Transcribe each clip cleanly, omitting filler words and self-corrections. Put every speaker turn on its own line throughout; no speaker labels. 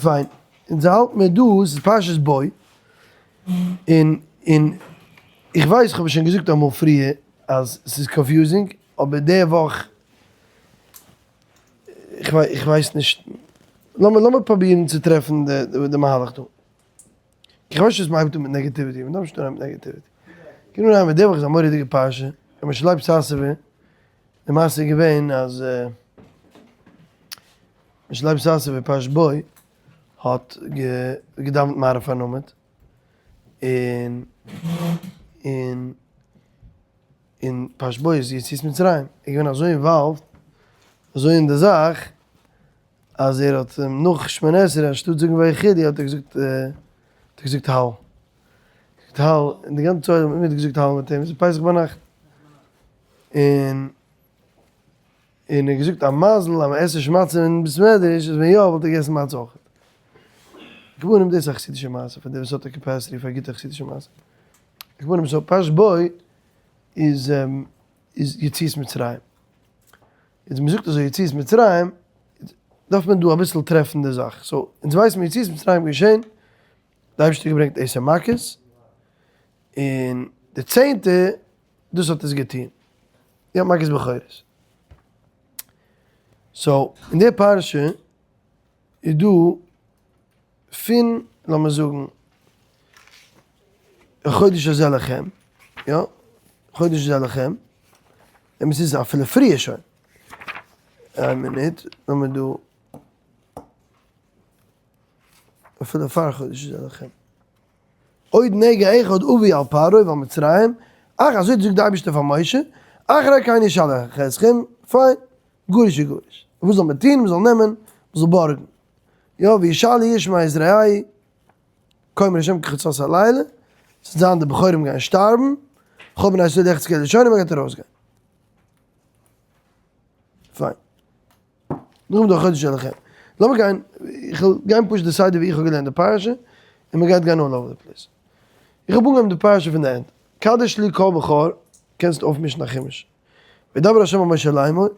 פיין, אונז האלט מיר דא, ס'איז פרשת בא, און און איך ווייס כ'האב עס שוין געזאגט אמאל פריער אז ס'איז confusing, אבער די וואך, איך ווייס נישט, לאמיר לאמיר פרובירן צו טרעפן די מהלך דא. איך ווייס נישט וואס מ'הייבט אן מיט negativity, מ'דארף נישט אנהייבן מיט negativity. קום אריין מיט די וואך איז א מורא'דיגע פרשה, ר' משה לייב סאסובער, די מעשה איז געווען אז משה לייב סאסובער פרשת בא האט געדאווענט מעריב פארן עמוד, און און און פרשת בא איז יציאת מצרים, ער איז געווען אזוי involved, אזוי אין די זאך, אז ער האט נאך שמונה עשרה אנשטאט זאגן ויכולו האט ער געזאגט האט ער געזאגט הלל. געזאגט הלל און די גאנצע עולם האט מיט געזאגט הלל מיט אים, עס איז פסח ביינאכט. און און ער האט געזאגט א מזל אז מען עסט נישט מצה אין בית מדרש, אז ווען יא וואלט ער געגעסן מצה אויך. על כל פנים דאס איז א חסידישע מעשה פאר דער וואס האט א capacity פאר א גוטע חסידישע מעשה. על כל פנים so פרשת בא איז איז יציאת מצרים. איז מען זאגט אזוי יציאת מצרים דארף מען דא אביסל טרעפן די זאך. so אונז ווייסן מיר יציאת מצרים געשען, די אייבערשטער האט געברענגט עשר מכות, און די צענטע דאס האט עס געטון, יא מכות בכורות. so אין די פרשה איז דא פון לאמיר זאגן החודש הזה לכם, יא, חודש הזה לכם, אמת איז אפילו פריער שוין, איין מינוט, לאמיר דא, אפילו פאר חודש הזה לכם. עוד נגע אחד אביא על פרעה ועל מצרים, אך אזוי זאגט די אייבערשטער פאר משה, אחרי כן ישלח אתכם, פיין, גרוש איז גרוש. וואס זאל מען טון? מען זאל נעמען, מען זאל בארגן. יא, וישאלו איש מאת רעהו, כה אמר השם כחצות הלילה, ס'וועט זיין די בכורים גייען שטארבן, וכל בני ישראל יחצו כלשונם, מען גייט ארויסגיין. פיין. נאכדעם דא החודש הזה לכם. לאמיר גיין, איך וועל גיין פשוט די סדר ווי איך האב געלערנט די פרשה, און מען גייט גיין all over the place. איך האב אנגעהויבן די פרשה פון די end. קדש לי כל בכור, קענסט אויפמישן א חומש. וידבר ה' אל משה לאמור,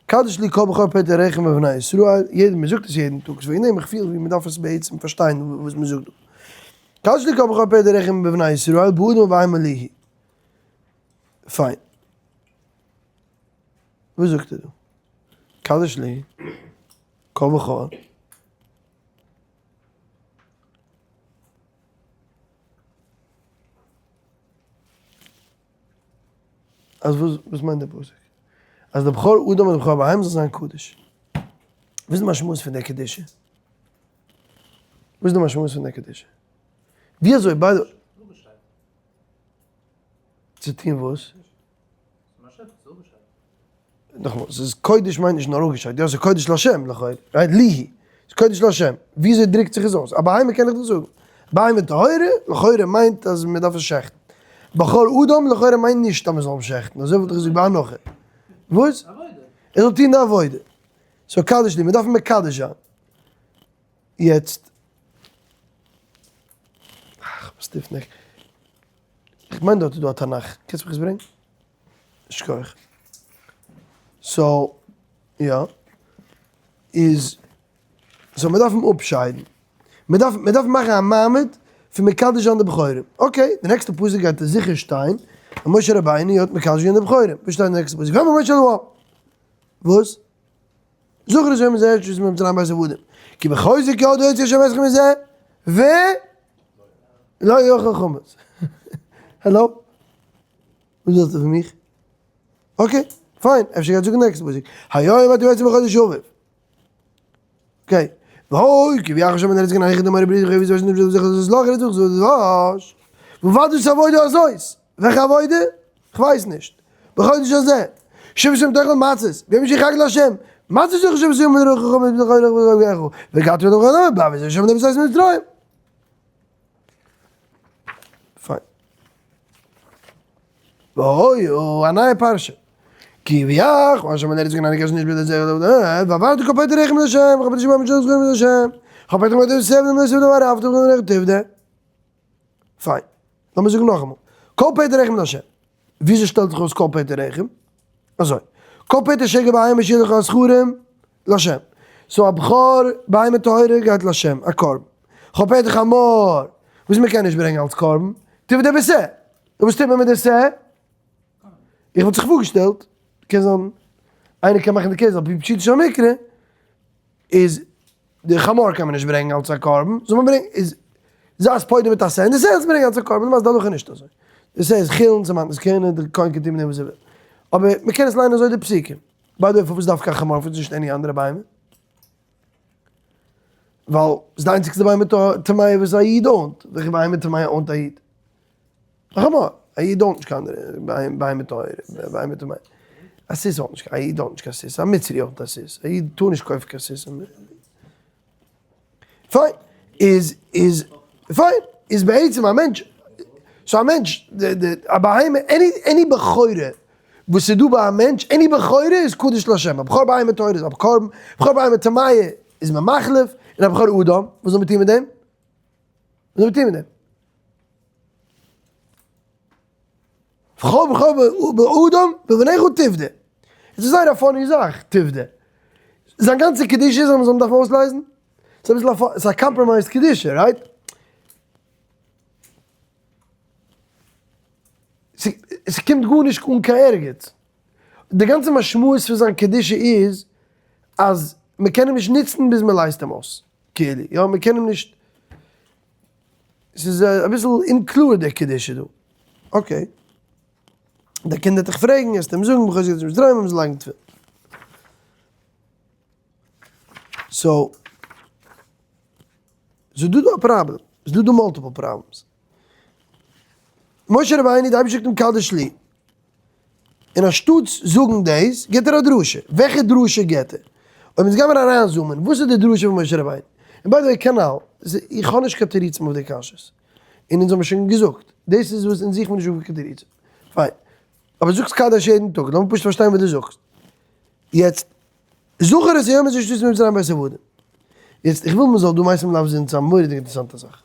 קדש לי כל בכור פטר רחם מבני ישראל, יעדער, מען זאגט עס יעדן טאג, ס'וועגן דעם איך פיל ווי מען דארף עס בעצם פארשטיין וואס מען זאגט דא. קדש לי כל בכור פטר רחם מבני ישראל, באדם ובהמה לי הוא. פיין. וואס זאגט ער דא? קדש לי כל בכור. אז וואס וואס מיינט דער פסוק? אז דער בכור אדם און דער בכור בהמה זאל זיין קדוש. וואס איז די משמעות פון דער קדושה? וואס איז די משמעות פון דער קדושה? ווי אזוי ביידע צו טון וואס? נאכאמאל, ס'איז קודש מיינט נישט נאר אפגעשיידט, יא ס'איז קודש לשם לכאורה, right? לי היא, ס'איז קודש לשם, וויאזוי דרוקט זיך עס אויס? א בהמה קען איך דיר זאגן, בהמה טהורה לכאורה מיינט אז מען דארף עס שעכטן, בכור אדם לכאורה מיינט נישט אז מען זאל אים שעכטן, אזוי וואלט איך געזאגט בהנחה. וואס? ער זאל טון די עבודה. so קדש לי, מען דארף אים מקדש זיין. יעצט, אך, וואס טוט מיך? איך מיין דארט איז דא א תנך, קענסט מיך עס ברענגען? שכוח. so, יא. איז, so מען דארף אים אפשיידן. מען דארף, מען דארף מאכן א מעמד פון מקדש זיין די בכורים. okay, די נעקסטע פסוק גייט עס זיכער שטיין, אז משה רבינו האט מקדש געווען די בכורים. וואס שטייט אין די נעקסטע פסוק? ויאמר משה אל העם. וואס? זכור את היום הזה אשר יצאתם ממצרים מבית עבדים, כי בחוזק יד הוציא השם אתכם מזה, ו. לא יאכל חמץ. האלא? וואס ווילסטו פון מיך? okay, פיין, אפשר גייט זאגן נעקסטע פסוק, היום אתם יוצאים בחודש האביב. okay, והוי כי יביאך השם אל ארץ כנען איך דעם ברית איך וויזוי נישט זיך דאס לאך רעדט זיך דאס וואס דאס עבודה הזאת? וועלכע עבודה? כ'ווייס נישט. בחודש הזה, שבעת ימים תאכל מצות, ביום השביעי חג לה', מצות תאכל שבעת ימים ולא תאכל חמץ בכל יום והגדת לבנך בעבור זה השם אלוהיך בצאת ממצרים. פיין. והיה א נייע פרשה. כי יביאך השם אל ארץ כנען הקש נשבע לזה ועברת כל פטר רחם לה' וכל פטר שבעה משלח זכרים לה' וכל פטר מועד יוסף למוסף דבר אף תבנה לך תפדה. פיין. לאמיר זאגן נאכאמאל. כל פטר רחם לה'. וויאזוי שטעלט זיך אויס כל פטר רחם? אזוי. כל פטר שגר בהמה שיהיה לך זכרים לה'. so א בכור בהמה טהורה גייט לשם, א קרבן. כ'האב פטר חמור וואס מען קען נישט ברענגען אלס קרבן, תפדה בשה. און וואס טוט מען מיט די שה? איך וואלט זיך פארגעשטעלט, קען זיין איינער קען מאכן די case על פי פשוטו של מקרא, איז די חמור קען מען נישט ברענגען אלס א קרבן, זאל מען ברענגען, איז זיי עס פודה מיט א שה, און די שה זאלסט ברענגען אלס א קרבן, למעשה די הלכה איז נישט אזוי. די שה איז חולין, ס'מיינט נישט כהונה, די כהן קען טון מיט דעם וואס ער וויל. אבער מ'קען עס ליינען אזוי די פסוקים. by the way פארוואס דווקא א חמור, פארוואס נישט any אנדערע בהמה? ווייל ס'איז די איינציגסטע בהמה טמאה וואס א איד own ט. וועלכע בהמה טמאה own ט א איד? א חמור. א איד own ט נישט קיין אנדערע בהמה טהורה, בהמה טמאה. א סוס own ט נישט, א איד own ט נישט קיין סוס, א מצרי own ט א סוס, א איד טאר נישט קויפן קיין סוס. פיין, איז, איז, פיין, איז בעצם א מענטש, so א מענטש, די, די, א בהמה, any, any בכורה וואס איז דא ביי א מענטש, any בכורה איז קדוש להשם, א בכור בהמה טהורה איז א קרבן, בכור בהמה טמאה איז מען מחליף, און א בכור אדם, וואס זאל מען טון מיט דעם? וואס זאל מען טון מיט דעם? בכור בכור באדם בבניך תפדה. עס איז זייער א funny זאך, תפדה. זיין גאנצע קדושה איז אז מען זאל אים דארפן אויסלייזן? ס'איז אביסל א ס'איז א compromised קדושה, right? ס'קומט גארנישט אן קיין ערגעץ. די גאנצע משמעות פון זיין קדושה איז אז מען קען אים נישט נוצן ביז מען לייזט אים אויס, כאילו, יא, מען קען אים נישט, ס'איז אביסל אומקלאר די קדושה דא. okay. די קינד וועט דיך פרעגן, וועסטו אים זאגן, בכור יציאת מצרים, מען זאל לייגן תפילין. so, ס'איז דא דא א פראבלעם, ס'איז דא דא multiple problems. משה רבינו, די אייבערשטער זאגט אים קדש לי. און אנשטאטס זאגן דאס, גיבט ער א דרשה. וועלכע דרשה גיבט ער? אויב אונז גיימער אריינזומען, וואס איז די דרשה פון משה רבינו? און by the way כנל, איך האב נישט קיין תירוצים אויף די קשיות. און אונז האבן שוין געזאגט, דאס איז וואס אונז זוכן נישט אויף קיין תירוצים. פיין. אבער זאגסט קדש יעדן טאג, לאמיר פשוט פארשטיין וואס דו זאגסט. יעצט, זכור את היום הזה אשר יצאת ממצרים בית עבדים. יעצט, איך וויל מ'זאל דא משים לב זיין צו א מורא'דיגע אינטערעסאנטע זאך.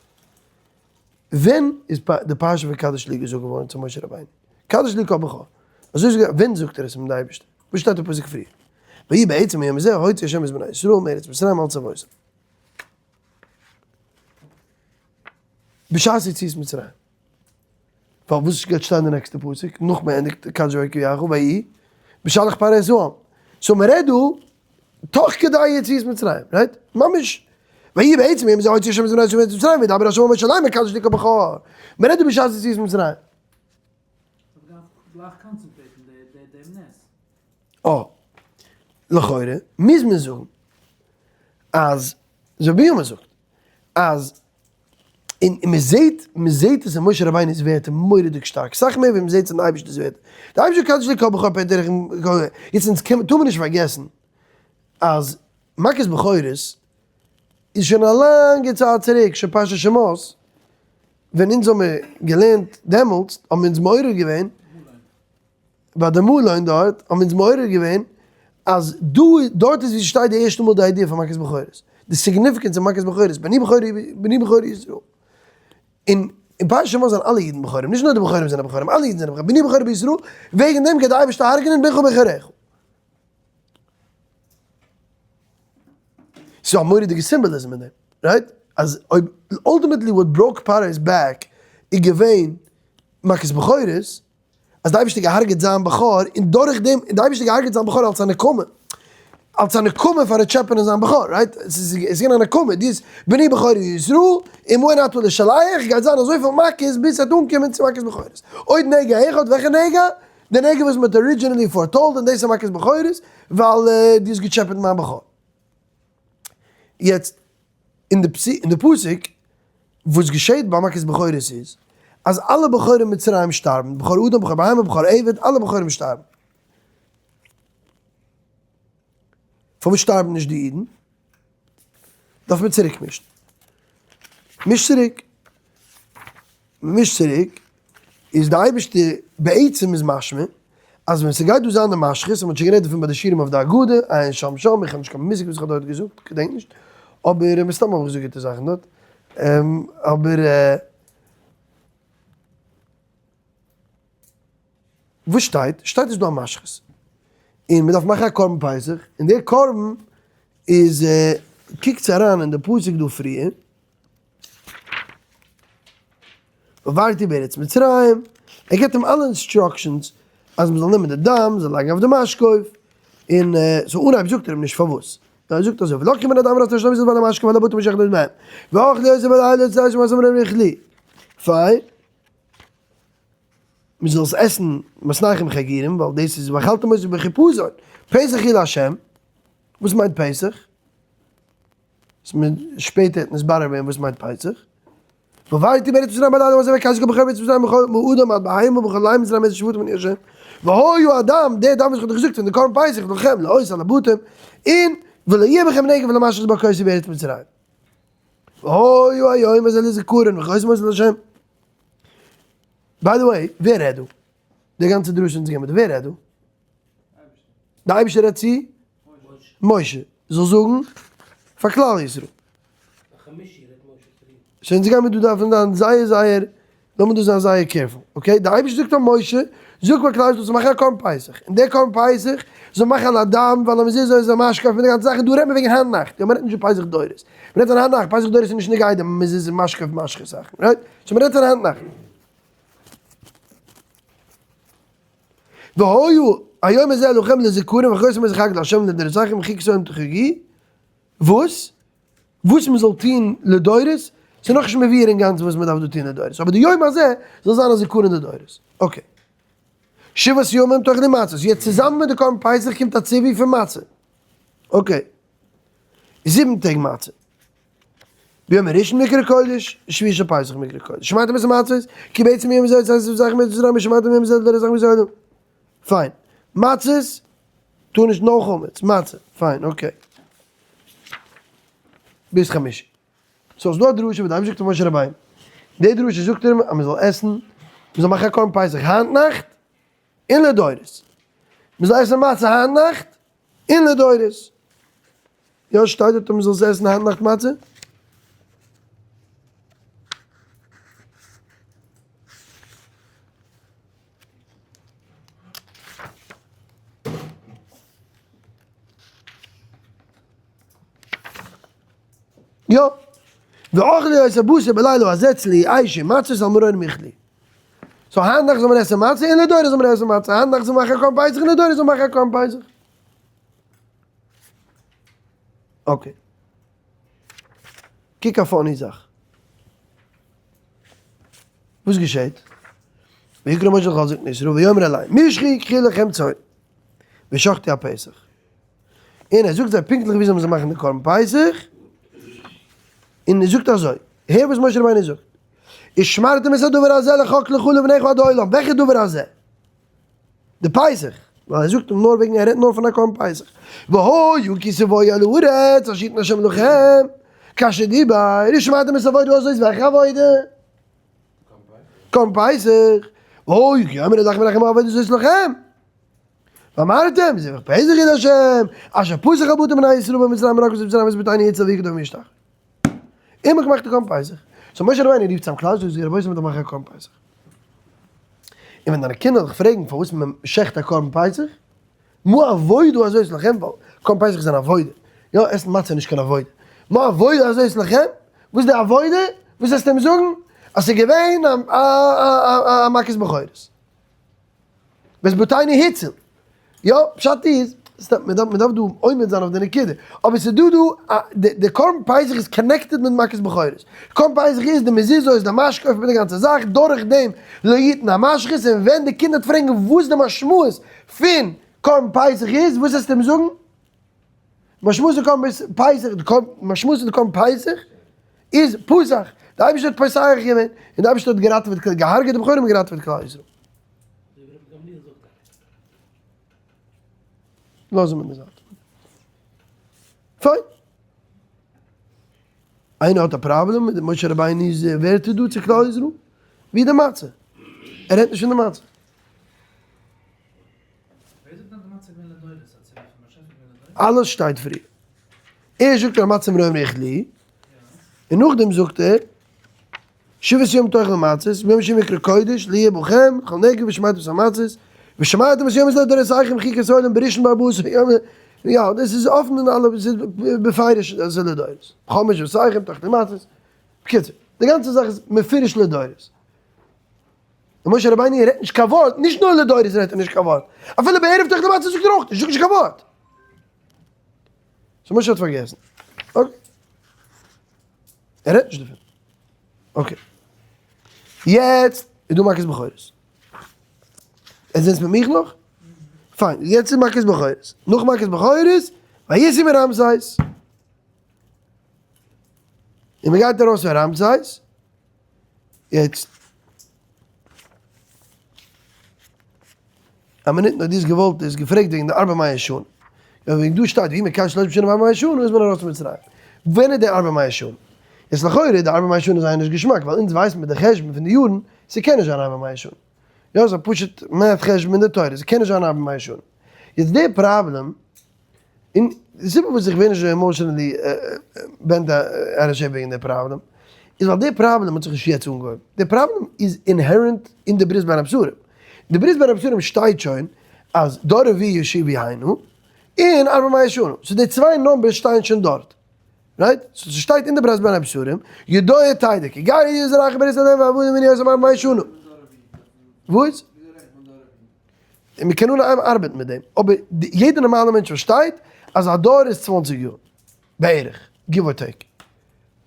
ווען איז די פרשה פון קדש לי געזאגט געווארן צו משה רבינו? קדש לי כל בכור. אזוי איז געווען, ווען זאגט ער עס אים די אייבערשטער? וואס שטייט אין פסוק פריער? ויהי בעצם היום הזה הוציא השם את בני ישראל מארץ מצרים על צבאותם. בשעת יציאת מצרים. פארוואס גייט שטיין די נעקסטע פסוק נאך מען ענדיגט קדש ויהי ויהי בשלח פרעה את העם? so מען רעדט דא תוך כדי יציאת מצרים, right? ממש ויהי בעצם היום הזה הוציא השם את בני ישראל מארץ מצרים וידבר השם אל משה לאמר קדש לי כל בכור. מען רעדט דא בשעת יציאת מצרים. אה, לכאורה מוז מען זאגן אז אזוי ווי מען זאגט אז און מען זעט, מען זעט עס אין משה רבינו'ס ווערטער מורא'דיג שטארק, סאך מער ווי מען זעט עס אין די אייבערשטער'ס ווערטער. די אייבערשטער קדש לי כל בכור פן תלך עם כל זה. יעצט אונז קען, טאר מען נישט פארגעסן אז מכת בכורות איז שוין א לאנגע צייט צוריק, שוין פרשת שמות, ווען אונז האמיר געלערנט דעמאלטס, האבן אונז מעורר געווען, ביי די מלון דארט האבן אונז מעורר געווען אז דא דארט איז ווי ס'שטייט די ערשטע מאל די idea פון מכת בכורות, די significance פון מכת בכורות, בני בכורי בני בכורי ישראל. און אין פרשת שמות זענען אלע אידן בכורים, נישט נאר די בכורים זענען בכורים, אלע אידן זענען בכורים, בני בכורי בישראל, וועגן דעם גייט די אייבערשטער הרג'נען בנך ובכורך. ס'איז א מורא'דיגע symbolism אין דעם, right? אז אויב ultimately what broke Pharaoh's back איז געווען מכת בכורות, אז די אייבערשטער געהארגעט זיין בכור, און דורך דעם, און די אייבערשטער געהארגעט זיין בכור אלס א נקמה, אלס א נקמה פארן טשעפענען זיין בכור, right? עס איז געווען א נקמה, דאס בני בכורי ישראל, ומאין אתה לשלח, גייט זיין אזויפיל מכות ביז ס'וועט אנקומען צו מכת בכורות. עוד נגע אחד, וועלכע נגע? די נגע וואס מ'האט originally foretold, און דאס איז מכת בכורות, ווייל דו האסט געטשעפעט מיין בכור. יעצט, אין די אין די פסוק וואס געשעט ביי מכת בכורות איז אז אלע בכורים מצרים שטארבן, בכור אדם, בכור בהמה, בכור עבד, אלע בכורים שטארבן. פארוואס שטארבן נישט די אידן? דארף מען צוריק מישן. מיש צוריק. מ'מישט צוריק, איז די אייבערשטער בעצם איז משמע אז ווען ס'גייט דא זיין די משחית, און מ'האט שוין גערעדט דערפון ביי די שיעורים אויף די הגדה, עיין שם שם, איך האב נישט קיין מושג וואס איך האב דארט געזאגט, כ'געדענק נישט, אבער מסתם האב איך געזאגט גוטע זאכן דארט, אבער וואס שטייט? שטייט איז דא א משחית, און מ'דארף מאכן א קרבן פסח, און דער קרבן. איז קוקטס אריין אין די פסוק דא פריער, ועברתי בארץ מצרים, ער געבט אים אלע instructions אז מ'זאל נעמען די דם, מ'זאל לייגן אויף די משקוף, און so אנהייב זאגט ער אים נישט פארוואס, נאר ער זאגט אזוי, ולקחו מן הדם ורחצו את המזוזות ועל המשקוף ועל הבתים אשר בהם, ואכלו אותו בלילה וצאת השמש המרומם יאכלוהו. פיין. מען זאל עס עסן מתניכם חגורים, ווייל דאס איז ואכלתם אותו בחיפזון, פסח הוא לה', וואס מיינט פסח? שפעטער וועט נתברר ווערן וואס מיינט פסח. ועברתי בארץ מצרים בלילה הזה והכיתי כל בכור בארץ מצרים מאדם עד בהמה ובכל אילי מצרים את שפטם אני ה'. והיה הדם, דער דם וואס איך האב דיר געזאגט פון די קרבן פסח לכם לאות על הבתים, און ולא יהיה בכם נגף ולא משחית והכיתי בארץ מצרים. והיה היום הזה לזכרון וחותם אותו לה'. by the way, ווער רעדט דא? די גאנצע דרשה אונז געבן דא, ווער רעדט דא? די אייבערשטער רעדט צו משה זאל זאגן פאר כלל ישראל. so אונז גיימיר דא דארפן זיין זייער זייער, לאמיר דא זיין זייער careful, okay? די אייבערשטער זאגט פאר משה, זאג פאר כלל ישראל זאל מאכן א קרבן פסח, און דער קרבן פסח זאל מאכן על הדם ועל המזוזה איז א משקוף מיט די גאנצע זאך, און דא רעדט מען וועגן היינט נאכט, יא מען רעדט נישט פון פסח דורות, מען רעדט פון היינט נאכט, פסח דורות איז נישט נוגע די מזוזה משקוף משחית זאכן, right? so מען רעדט פון היינט נאכט. והיה היום הזה לכם לזכרון וחותם אותו חג לה' לדורותיכם חוקת עולם תחגוהו, וואס? וואס מען זאל טון לדורות, ס'איז נאכנישט מבואר אינגאנצן וואס מען דארף דא טון לדורות, אבער די יום הזה זאל זיין א זכרון לדורות. okay. שבעת ימים תאכלו מצות, יעצט צוזאמען מיט די קרבן פסח קומט א ציווי פון מצה. okay. זיבן טעג מצה. ביום הראשון מקרא קודש, שביעי של פסח מקרא קודש. ושמרתם את המצות, כי בעצם היום הזה הוצאתי את מצרים מארץ מצרים ושמרתם היום הזה לדורותיכם חוקת עולם. פיין. מצות טאר נישט נאר חמץ, מצה. פיין, okay. ביז חמישי. so ס'דא א דרשה וואס די אייבערשטער זאגט פאר משה רבינו. די דרשה זאגט ער אים אז מ'זאל עסן, מ'זאל מאכן א קרבן פסח היינט נאכט און לדורות. מ'זאל עסן מצה היינט נאכט און לדורות. יא שטייט דארט אז מ'זאל עס עסן היינט נאכט מצה? יא. ואכלו את הבשר בלילה הזה צלי אש ומצות על מרור מיכלי. so היינט נאכט זאל מען עסן מצה און לדורות זאל מען עסן מצה, היינט נאכט זאל מען מאכן א קרבן פסח און לדורות זאל מען מאכן א קרבן פסח. okay. קוק א funny זאך. וואס געשעט? ויקרא משה לכל זקני ישראל ויאמר אליהם משכו קחו לכם צאן ושחטו הפסח. און ער זאגט זיי פונקטליך וויאזוי מ'זאל מאכן די קרבן פסח, און ער זאגט אזוי, הער וואס משה רבינו זאגט, ושמרתם את הדבר הזה לחק לך ולבניך עד עולם, וועלכע דבר הזה? די פסח, ווייל ער זאגט אים נאר וועגן ער רעדט נאר פון א קרבן פסח, והיה כי תבואו אל הארץ אשר יתן השם לכם, כאשר דיבר, ושמרתם את העבודה הזאת, וועלכע עבודה? קרבן פסח, והיה כי יאמר אלהיכם אליכם מה העבודה הזאת לכם? ואמרתם, זבח פסח הוא להשם, אשר פסח על בתי בני ישראל במצרים ברכבת מצרים את בתינו הציל ויקדום וישתחו. און מ'האט געמאכט די קרבן פסח. so משה רבינו רופט צאם כלל ישראל זאגט רבותי מ'דארף מאכן א קרבן פסח. און ווען דיינע קינדער דיך פרעגן פארוואס מען שעכט א קרבן פסח, מה העבודה הזאת לכם, ווייל קרבן פסח איז אן עבודה, יא, עסן מצה איז נישט קיין עבודה, מה העבודה הזאת לכם, וואס איז די עבודה, וואס וועסטו אים זאגן, אז ס'איז געווען א מכת בכורות. ואת בתינו הציל. יא, פשט איז, מען דארף מען דארף דא עומד זיין אויף די נקודה, אבער ס'איז דא דא א, די קרבן פסח איז connected מיט מכת בכורות. קרבן פסח איז די מזוזה איז די משקוף מיט די גאנצע זאך, דורך דעם לא יתן המשחית, און ווען די קינדער פרעגן וואס די משמעות פון קרבן פסח איז, וואס וועסטו אים זאגן? משמעות פון קרבן פסח, די משמעות פון די קרבן פסח איז פסח, די אייבערשטער האט פוסח געווען, און די אייבערשטער האט געראטעוועט, געהארגעט די בכורים און געראטעוועט כלל ישראל. לאז אים אין די זייט. פיין. איינער האט א פראבלעם מיט משה רבינו'ס ווערטער דא צו כלל ישראל? ווי די מצה? ער רעדט נישט פון די מצה. אלעס שטייט פריער. ערשט זאגט ער מצה מרורים יאכלוהו, און נאכדעם זאגט ער שבעת ימים תאכלו מצות, וביום השביעי מקרא קודש, לא יהיה בכם כל נגף ושמרתם את המצות, ושמרתם את היום הזה לדורותיכם חוקת עולם בראשון בארבעה עשר יום. יא, דאס איז אפן אין אלע, ס'איז בפירוש אז ס'איז לדורות. חמש וסייכים תחת מצות. בקיצור, די גאנצע זאך איז מפורש לדורות. און משה רבינו רעדט נישט קיין ווארט, נישט נאר לדורות רעדט ער נישט קיין ווארט, אפילו בערב תאכלו מצות זאגט ער אויך נישט, זאגט נישט קיין ווארט. so משה האט פארגעסן. okay. ער רעדט נישט דערפון. okay. יעצט איז דא מכת בכורות. עטס זענטס מיט מיך נאך? פיין, יעצט איז מכת בכורות. נאך מכת בכורות, ויסעו מרעמסס. און מ'גייט ארויס פון רעמסס. יעצט, א מינוט נאר דו האסט געוואלט, דו האסט געפרעגט וועגן די ארבע מאות שנה. יא, וועגן דא שטייט ויהי מקץ שלשים שנה וארבע מאות שנה איז מען ארויס פון מצרים. ווען איז די ארבע מאות שנה? יעצט לכאורה די ארבע מאות שנה איז זייער נישט געשמאק, ווייל אונז ווייסן מיט די חשבון פון די יארן, ס'קען נישט זיין ארבע מאות שנה. יא, ס'איז א פשוט math חשבון אין די תורה, ס'קען נישט זיין ארבע מאות שנה. יעצט די פראבלעם און די סיבה וואס איך ווער נישט אזוי emotionally bent out of shape וועגן די פראבלעם, איז ווייל די פראבלעם האט זיך נישט יעצט אנגעהויבן, די פראבלעם איז inherent אין די ברית בין הבתרים, אין די ברית בין הבתרים שטייט שוין אז דור רביעי ישובו הנה, און ארבע מאות שנה, so די צוויי numbers שטייען שוין דארט, right? so ס'שטייט אין די ברית בין הבתרים, ידוע תדע כי גר יהיה זרעך בארץ אדום ועבדום ענו אותם ארבע מאות שנה. וואס? און מען קען אנהייבן ארבעטן מיט דעם, אבער יעדער נארמאלער מענטש פארשטייט אז א דור איז 20 יאר, בערך, give or take.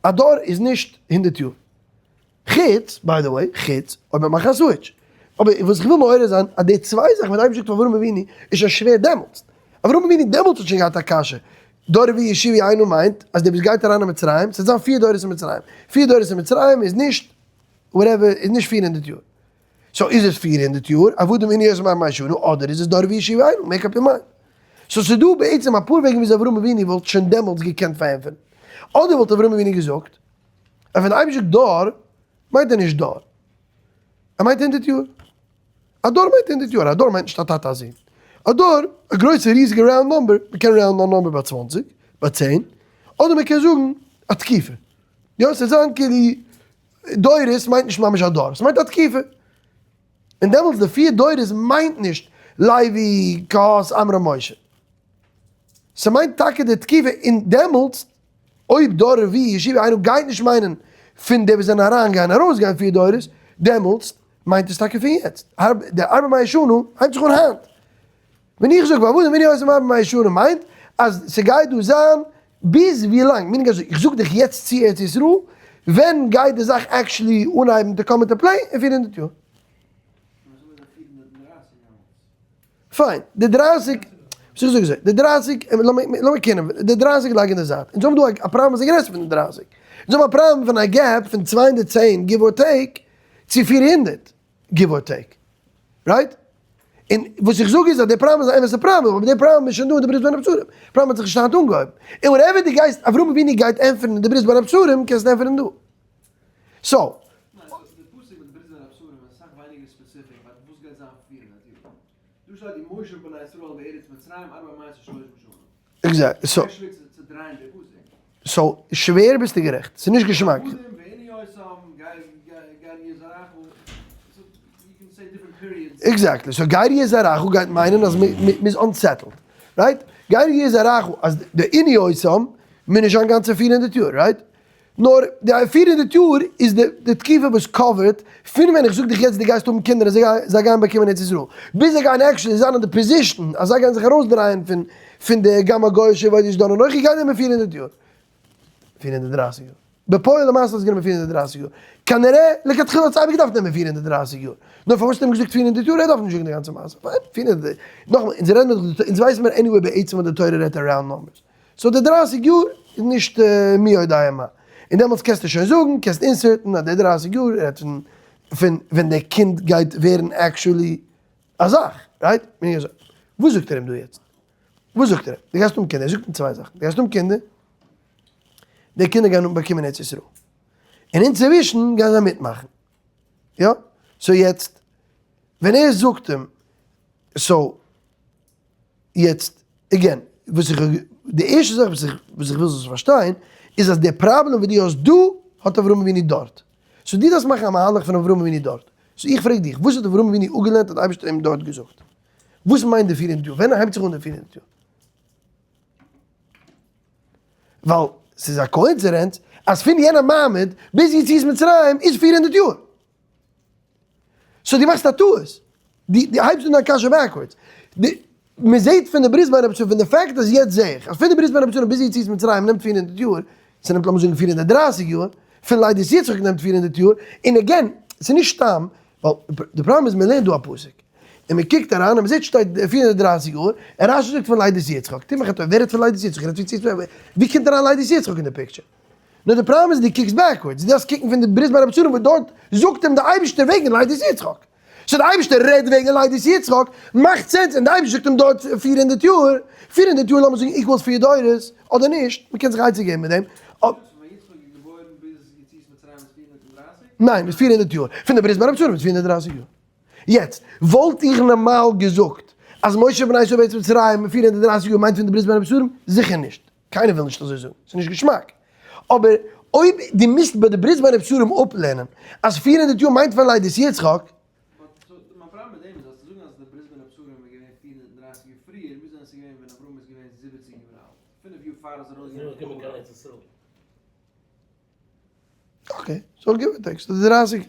א דור איז נישט 100 יאר. חוץ, by the way, חוץ אויב מען מאכט א סוויטש. אבער וואס איך וויל מעורר זיין, אז די צוויי זאכן וואס די אייבערשטער זאגט פאר אברהם אבינו איז שוין שווער דעמאלטס. אברהם אבינו דעמאלטס האט שוין געהאט א קשיא. דור רביעי ישובו הנה מיינט אז דער וואס גייט אריין אין מצרים, ס'וועט זיין פיר דורות אין מצרים. פיר דורות אין מצרים איז נישט whatever, איז נישט 400 יאר. so איז עס 400 יאר, עבדים ענו אותם ארבע מאות שנה, אדער איז עס דור רביעי ישובו הנה, make up your mind. so ס'איז דא בעצם אפאר וועגן וויאזוי אברהם אבינו וואלט שוין דעמאלטס געקענט פארענטפערן. אדער וואלט אברהם אבינו געזאגט, אז ווען די אייבערשטער זאגט דור, מיינט ער נישט דור. ער מיינט הונדערט יאר. א דור מיינט הונדערט יאר, א דור מיינט נישט א טאטע א זון. א דור, א גרויסע ריזיגע round number, מ'קען round ן א number ביי 20, ביי 10, אדער מ'קען זאגן א תקופה. יא, ס'זאל זיין כאילו דורות מיינט נישט ממש א דור, ס'מיינט א תקופה. און דעמאלטס די פיר דורות מיינט נישט לוי, קהת, עמרם, משה. ס'מיינט טאקע די תקופה, און דעמאלטס אויב דור רביעי ישובו הנה גייט נישט מיינען פון די וואס זענען אריינגעגאנגען און ארויסגעגאנגען פיר דורות, דעמאלטס מיינט עס טאקע פון יעצט. די ארבע מאות שנה הייבט זיך אן היינט. ווען איך זאג ועבדום ענו אותם ארבע מאות שנה מיינט אז ס'גייט דא זיין ביז ווי לאנג, meaning אז איך זאג דיך יעצט צו ארץ ישראל, ווען גייט די זאך actually אנהייבן to come into play? אין 400 יאר. פיין, די 30, וואס איך זאג אזוי, די 30, לאמיר קענען, די 30 לייג אין די זייט, אונז האבן דא א פראבלעם וואס איז גרעסער פון די 30, אונז האבן א פראבלעם פון א gap פון 210 give or take צו 400 give or take, right? און וואס איך זאג איז אז די פראבלעם איז א אמת'ע פראבלעם, אבער די פראבלעם איז שוין דא אין די ברית בין הבתרים, פראבלעם האט זיך נישט היינט אנגעהויבן, און whatever דו גייסט, אברהם אבינו גייט ענטפערן אין די ברית בין הבתרים, קענסטו ענטפערן דא. so. exactly. so. so, שווער ביסטו גערעכט. ס'איז נישט געשמאק. exactly. so גר יהיה זרעך גייט מיינען אז מ'איז unsettled. right? גר יהיה זרעך אז די ענו אותם מיינט נישט זיין גאנצע 400 יאר. right? נאר די 400 יאר איז די תקופה וואס cover ט פון ווען איך זאג דיך יעצט דו גייסט האבן קינדער און זיי גייען באקומען ארץ ישראל, ביז זיי גייען actually זיין אין די position אז זיי גייען זיך ארויסדרייען פון די גם הגוי אשר עבדו איש דן אנכי גייט נעמען 400 יאר. 430 יאר. בפועל למעשה האט עס גענומען 430 יאר. כנראה לכתחילה האט עס אייביג געדארפט נעמען 430 יאר. נאר פארוואס האט ער אים געזאגט 400 יאר? ער דארף נישט זאגן די גאנצע מעשה. פיין, 400. נאכאמאל, אונז רעדן מיר דאך, אונז ווייסן מיר anyway בעצם וואס די תורה רעדט around numbers. so די 30 יאר איז נישט מי יודע מה. און דעמאלטס קענסטו שוין זאגן, קענסט insert ן אז די 30 יאר רעדט פון ווען די קינד גייט ווערן actually א זאך, right? וואס זאגט ער אים דא יעצט? וואס זאגט ער אים? דו גייסט האבן קינדער, ער זאגט אים צוויי זאכן, דו גייסט האבן קינדער, די קינדער גייען באקומען ארץ ישראל, און אינצווישן גייען זיי מיטמאכן, יא? so יעצט, ווען ער זאגט אים, so יעצט, again, וואס איך, די ערשטע זאך וואס איך, וואס איך וויל זאלסט פארשטיין, איז אז די פראבלעם וואס דו האסט דא, האט אברהם אבינו דארט. so דו דארפסט מאכן א מהלך פון אברהם אבינו דארט. so איך פרעג דיך, וואס האט אברהם אבינו אפגעלערנט האט אייבערשטער אים דארט געזאגט? וואס מיינט די 400 יאר? ווען הייבט זיך אן די 400 יאר? ווייל ס'איז א coincidence אז פון יענע מעמד ביז יציאת מצרים איז 400 יאר. so דו מאכסט א טעות. דו הייבסט אן דיין קשיא backwards. מען זעט פון די ברית בין הבתרים, פון די fact אז יעצט זע איך אז פון די ברית בין הבתרים ביז יציאת מצרים נעמט 400 יאר, ס'נעמט לאמיר זאגן 430 יאר, פון לידת יצחק נעמט 400 יאר, און again, ס'איז נישט סתם, ווייל די פראבלעם איז מען לערנט דא א פסוק, און מען קוקט אריין און מען זעט שטייט 430 יאר, און רשי זאגט פון לידת יצחק, טו מיך א טובה, ווער רעדט פון לידת יצחק? רעדט פון יציאת מצרים, ווי קומט אריין לידת יצחק אין די picture? נאר די פראבלעם איז דו קוקסט backwards, דו דארפסט קוקן פון די ברית בין הבתרים וואס דארט זאגט אים די אייבערשטער וועגן לידת יצחק. so די אייבערשטער רעדט וועגן לידת יצחק, מאכט sense, און די אייבערשטער זאגט אים דארט 400 יאר, 400 יאר לאמיר זאגן equals פיר דורות, אדער נישט, מען קען זיך עצה געבן מיט דעם. ניין, ביז 400 יאר, פון די ברית בין הבתרים ביז 430 יאר. יעצט, וואלט איך נארמאל געזאגט אז משה בני ישראל בארץ מצרים 430 יאר מיינט פון די ברית בין הבתרים? זיכער נישט. קיינער וויל נישט אזוי זאגן, ס'איז נישט געשמאק. אבער אויב דו מוזט ביי די ברית בין הבתרים אפלערנען אז 400 יאר מיינט פון לידת יצחק.
מיין פראבלעם מיט דעם איז אז צו זאגן אז די ברית בין הבתרים איז געווען 430 יאר פריער, מוז זיין עס איז געווען ווען אברהם איז געווען 70 יאר אלט, פינף יאר פאר ער איז ארויסגעגאנגען פון חרן.
okay, so give or take, so דרייסיג,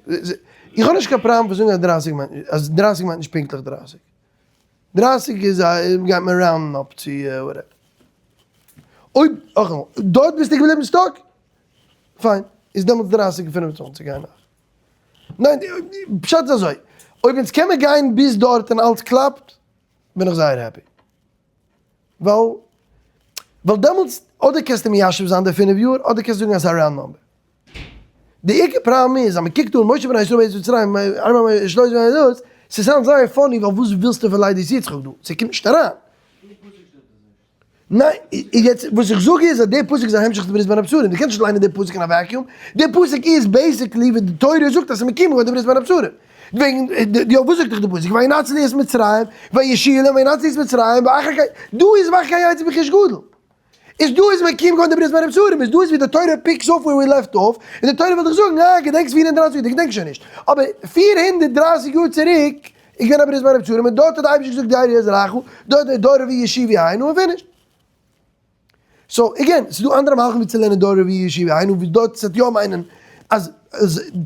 איך האב נישט קיין פראבלעם פון זאגן אז דרייסיג מיינט נישט, אז דרייסיג מיינט נישט פונקטליך דרייסיג. דרייסיג איז א, גייט מען round ן אפ צו whatever. אויב, נאכאמאל, דארט ביסטו געבליבן stuck? פיין, איז דעמאלטס דרייסיג און 25 גיי נאך. ניין, פשט איז אזוי, אויב אונז קען מען גיין ביז דארט און אלץ קלאפט, בין איך זייער happy. ווייל ווייל דעמאלטס אדער קענסטו מיישב זיין די פינף יאר אדער קענסטו זאגן אז ס'איז א round number. די עיקר פראבלעם איז אז מ'קוקט אן משה בני ישראל בארץ מצרים ארבע מאות שלוש מאות דאס, ס' sound זייער funny ווייל וואס ווילסטו פון לידת יצחק דא? ס'קומט נישט אריין. ניין, יעצט וואס איך זאג איז אז די פסוק איז א המשך צו ברית בין הבתרים, דו קענסט נישט ליינען די פסוק אין א vacuum, די פסוק איז basically ווי די תורה זאגט אז ס'איז מקוים געווארן די ברית בין הבתרים. וועגן יא וואס זאגט דיך די פסוק וינצלו את מצרים וישיעו להם וינצלו את מצרים ואחר כך דא איז ואחר כך יצאו ברכוש גדול איז דא איז מקוים געווארן די ברית בין הבתרים איז דא איז ווי די תורה picks up where we left off און די תורה וויל דיך זאגן אה געדענקסט 430 יאר דו געדענקסט שוין נישט אבער 430 יאר צוריק איז געווען א ברית בין הבתרים און דארט האט די אייבערשטער געזאגט דור יזרעך דארט דור רביעי ישובו הנה און finish. so again, ס'איז דא אנדערע מהלכים ווי צו לערנען דור רביעי ישובו הנה, ווי דארט ס'וועט יא מיינען אז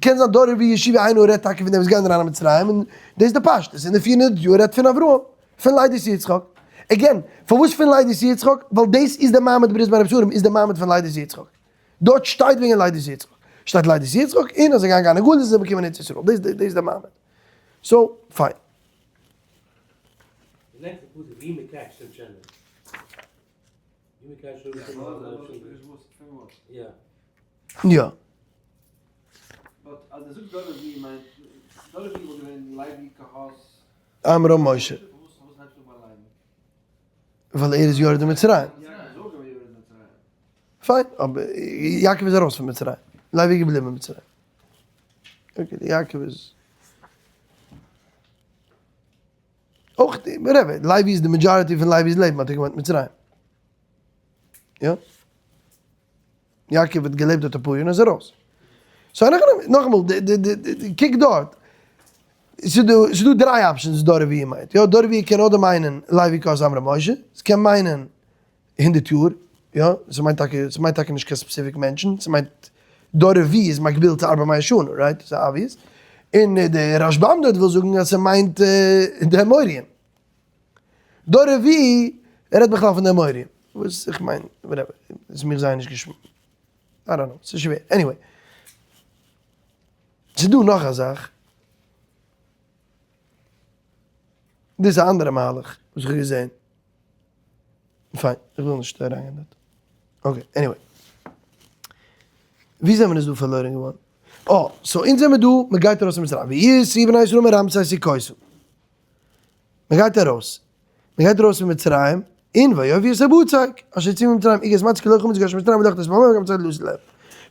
קען זיין דור רביעי ישובו הנה רעדט טאקע פון דעם וואס גייען אריין אין מצרים, און דאס איז די פשטות, און די 400 יאר רעדט פון אברהם, פון לידת יצחק. again, פארוואס פון לידת יצחק? ווייל דאס איז די מעמד ברית בין הבתרים, איז די מעמד פון לידת יצחק. דארט שטייט וועגן לידת יצחק. שטייט לידת יצחק, און אז זיי גייען גיין אין גלות און זיי באקומען ארץ ישראל. דאס איז די מעמד. so, פיין.
די נעקסטע פסוק ווי מקץ שטימט שוין נישט. ווי מקץ שטימט יא.
יא. עמרם משה. ווייל ער איז יורד אין מצרים. פיין, אבער יעקב איז ארויס פון מצרים. לוי איז געבליבן אין מצרים. okay, יעקב איז. אויך whatever, לוי איז די majority פון לוי'ס לעבן האט ער געוואוינט מצרים. יא. יעקב האט געלעבט דארט אפאר יאר און איז ארויס. so נאכאמאל, קוק דארט, ס'איז דא דריי options דור רביעי מיינט. יא, דור רביעי קען אדער מיינען לוי קהת עמרם משה, ס'קען מיינען הונדערט יאר, יא, ס'מיינט טאקע, ס'מיינט טאקע נישט קיין specific מענטשן, ס'מיינט דור רביעי איז מקביל צו ארבע מאות שנה, right? ס'איז obvious. און די רשב"ם דארט וויל זאגן אז ס'מיינט די אמוריים. דור רביעי רעדט בכלל פון די אמוריים. וואס איך מיין, whatever, איז מיר זייער נישט געשמאק. I don't know, ס'איז שווער. anyway. ס'איז דא נאך א זאך. דאס איז א אנדערע מהלך וואס איך האב געזען. פיין, איך וויל נישט אריינגיין דארט. okay, anyway. ווי זעמער אונז דא פארלוירען געווארן? אה, so אונז זעמער דא, מען גייט ארויס פון מצרים. ויסעו בני ישראל מרעמסס סוכותה. מען גייט ארויס. מען גייט ארויס פון מצרים, און ויאפו את הבצק, אשר הוציאו ממצרים, עוגת מצה כי לא חמץ גשם מצרים ולא חטאת וגם צידה לעשות להם.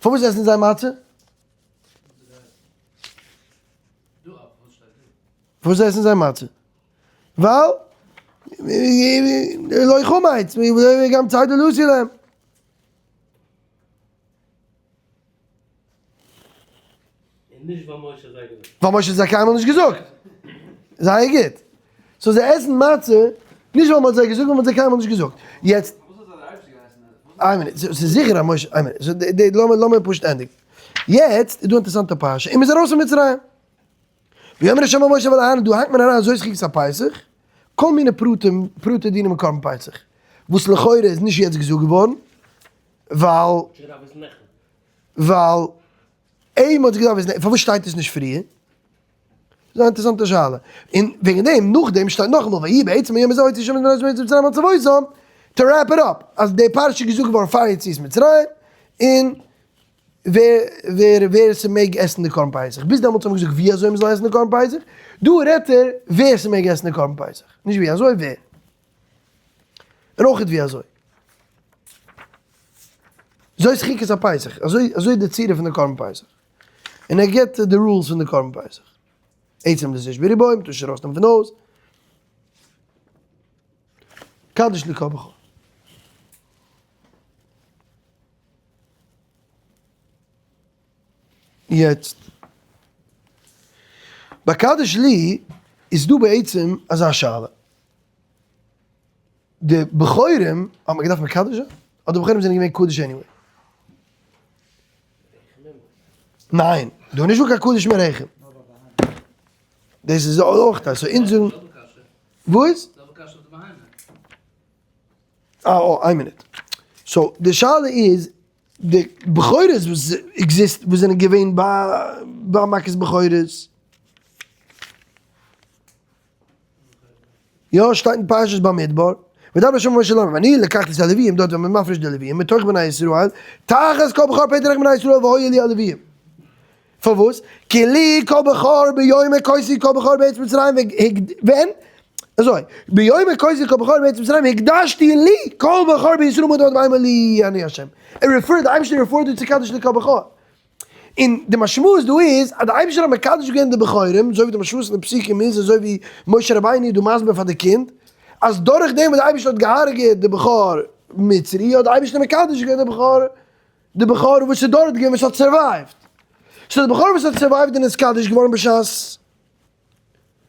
פארוואס עסן זיי מצה? פארוואס עסן זיי מצה? ווייל לא חמץ, וגם צידה לעשות להם.
און נישט ווייל משה האט זיי געזאגט.
ווייל משה האט זיי קיינמאל נישט געזאגט. זייער גוט. so זיי עסן מצה, נישט ווייל מ'האט זיי געזאגט, ווייל מ'האט זיי קיינמאל נישט געזאגט. יעצט. איין מינוט, ס'איז זיכער אז משה, איין מינוט, לאמיר לאמיר פשוט ענדיגן. יעצט איז דא אינטערעסאנטע פרשה, און מ'איז ארויס פון מצרים. ויאמר ה' אל משה ואל אהרן, דא האקט מען אריין זאת חוקת הפסח, כל מיני פרטים, פרטי דינים אין קרבן פסח, וואס לכאורה איז נישט יעצט געזאגט געווארן, ווייל, ווייל אים האט זיך געדארפט וויסן, פארוואס שטייט עס נישט פריער? ס'איז א אינטערעסאנטע שאלה. און וועגן דעם, נאכדעם שטייט נאכאמאל ויהי בעצם היום הזה הוציא השם את בני ישראל ממצרים על צבאותם, to wrap it up, אז די פרשה איז געזאגט געווארן פאר יציאת מצרים, און ווער ווער ווער ס'מעג עסן די קרבן פסח. ביז דעמאלטס האט מען געזאגט ווי אזוי מ'זאל עסן די קרבן פסח, דא רעדט ער ווער ס'מעג עסן די קרבן פסח, נישט ווי אזוי, ווער. און אויך ווי אזוי. זאת חוקת הפסח, אזוי אזוי די צורה פון די קרבן פסח. און ער גיבט די rules פון די קרבן פסח. עצם דאס איז בריבוים, טאר נישט ארויסנעמען פון הויז. קדש לי כל בכור. יעצט, ביי קדש לי איז דא בעצם אזא שאלה. די בכורים האט מען געדארפט מקדש זיין? אדער בכורים זענען געווען קדוש anyway? ניין, דא איז נישטא קיין קדוש מרחם. דאס איז אויך א, so אונז זאגן, וואס? אה, אה, איין מינוט. so די שאלה איז, די בכורות וואס exist, וואס זענען געווען ביי מכת בכורות, יא, שטייט אין פרשת במדבר, וידבר ה' אל משה לאמר, ואני לקחתי את הלוויים, דארט ווען מען מפריש די לוויים, מתוך בני ישראל, תחת כל בכור פטר לחם בני ישראל והיה לי הלוויים. פארוואס? כי לי כל בכור ביום הכותי כל בכור בארץ מצרים, ווען? אזוי, ביום הכותי כל בכור בארץ מצרים הקדשתי לי כל בכור בישראל מאדם עד בהמה לי אני השם. ער refer ט, די אייבערשטער refer ט דא צו קדש לי כל בכור. און די משמעות דא איז אז די אייבערשטער האט מקדש געווען די בכורים, אזוי ווי די משמעות אין די פסוקים איז, אזוי ווי משה רבינו איז דא מסביר פאר די קינד, אז דורך דעם וואס די אייבערשטער האט געהארגעט די בכור מצרי האט די אייבערשטער מקדש געווען די בכור, די בכור וואס איז דארט געווען וואס האט survive ט. so די בכור וואס האט survive ט איז נתקדש געווארן בשעת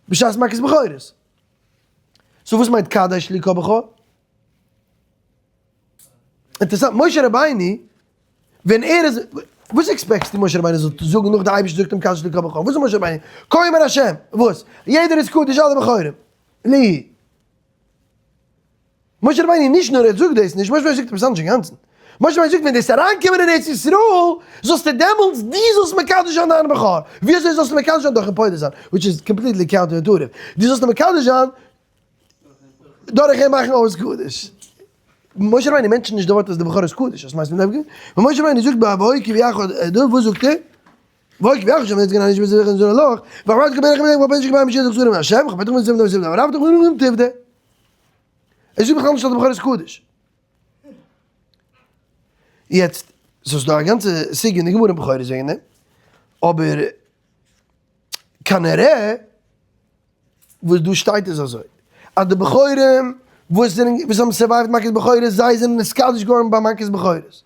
בשעת מכת בכורות. so וואס מיינט קדש לי כל בכור? אינטערעסאנט, משה רבינו, ווען ער איז, וואס expect סטו משה רבינו זאל זאגן נאך די אייבערשטער זאגט אים קדש לי כל בכור? וואס זאל משה רבינו? כה אמר השם, וואס? יעדער איז קדוש אלע בכורים. לי. משה רבינו נישט נאר ער זאגט דאס נישט, משה רבינו זאגט עפעס אנדערש אינגאנצן. משה רבינו זאגט ווען דו וועסט אריינקומען אין ארץ ישראל, זאלסטו דעמאלטס, דו זאלסט מקדש זיין דיין בכור. ווי אזוי זאלסטו מקדש זיין? דורכן פודה זיין, which is completely counter intuitive. דו זאלסט אים מקדש זיין דורך אים מאכן אויס קדוש. משה רבינו mention ט נישט די ווארט אז די בכור איז קדוש, דאס מיינסט מיט דעם? ווען משה רבינו זאגט ביי והיה כי יביאך, דא וואס זאגט ער? והיה כי יביאך שם נצגן אניש בזבח און זרע לך, ואחר כך ברך ברך ובן שגבה משיח זכור עם השם, וכבד תחום זבח זבח ורב תחום תפדה. ער זאגט בכלל נישט אז די בכור איז קדוש. יעצט, ס'איז דא א גאנצע סוגיא אין די גמרא אין בכורות וועגן דעם, אבער כנראה וואס דא שטייט איז אזוי, אז די בכורים וואס זענען וואס האבן survive ט מכת בכורות זיי זענען נתקדש געווארן ביי מכת בכורות.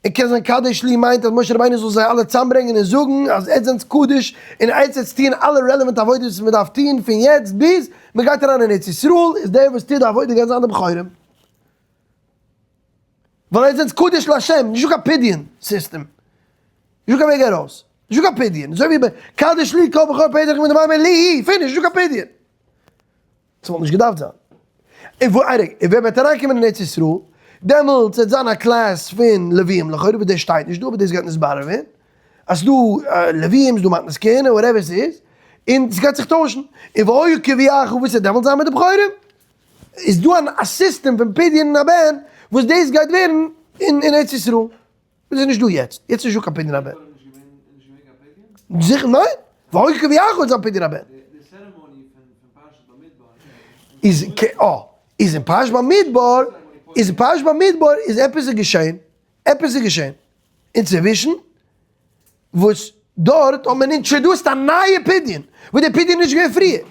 און קען זיין קדש לי מיינט אז משה רבינו זאל זיי אלע צאמברענגען און זאגן אז עטס זענטס קדוש און עטס עטס טוען אלע relevant עבודות וואס מען דארף טון פון יעצט ביז מען גייט אריין אין ארץ ישראל איז דער וואס טוט די עבודה גייט זיין די בכורים. ווייל עטס זענטס קדוש לה', נישטא קיין פדיון סיסטעם, נישטא קיין וועג ארויס, נישטא קיין פדיון, אזוי ווי ביי קדש לי כל בכור פטר לחם מן הבהמה לי, finish, נישטא קיין פדיון. ס'וואלט נישט געדארפט זיין. און וואו איידער און ווען מ'וועט אריינקומען אין ארץ ישראל, דעמאלטס וועט זיין א class פון לוויים, לכאורה וואס דאס שטייט נישט דא, אבער דאס גייט נתברר ווערן, אז ס'דא לוויים, ס'דא מתנות כהונה, whatever ס'איז, און ס'גייט זיך טוישן. און והיה כי יביאך, וואס וועט דעמאלטס זיין מיט די בכורים? איז דא א סיסטעם פון פדיון הבן וואס דאס גייט ווערן אין ארץ ישראל, וואס איז נישט דא יעצט, יעצט איז נישט דא קיין פדיון הבן. זיכער ניין, והיה כי יביאך איז א פדיון הבן. איז אה, איז אין פרשת במדבר, איז אין פרשת במדבר איז עפעס איז געשען, עפעס איז געשען, אינצווישן וואס דארט האט מען introduced א נייע פדיון, וואס די פדיון איז נישט געווען פריער.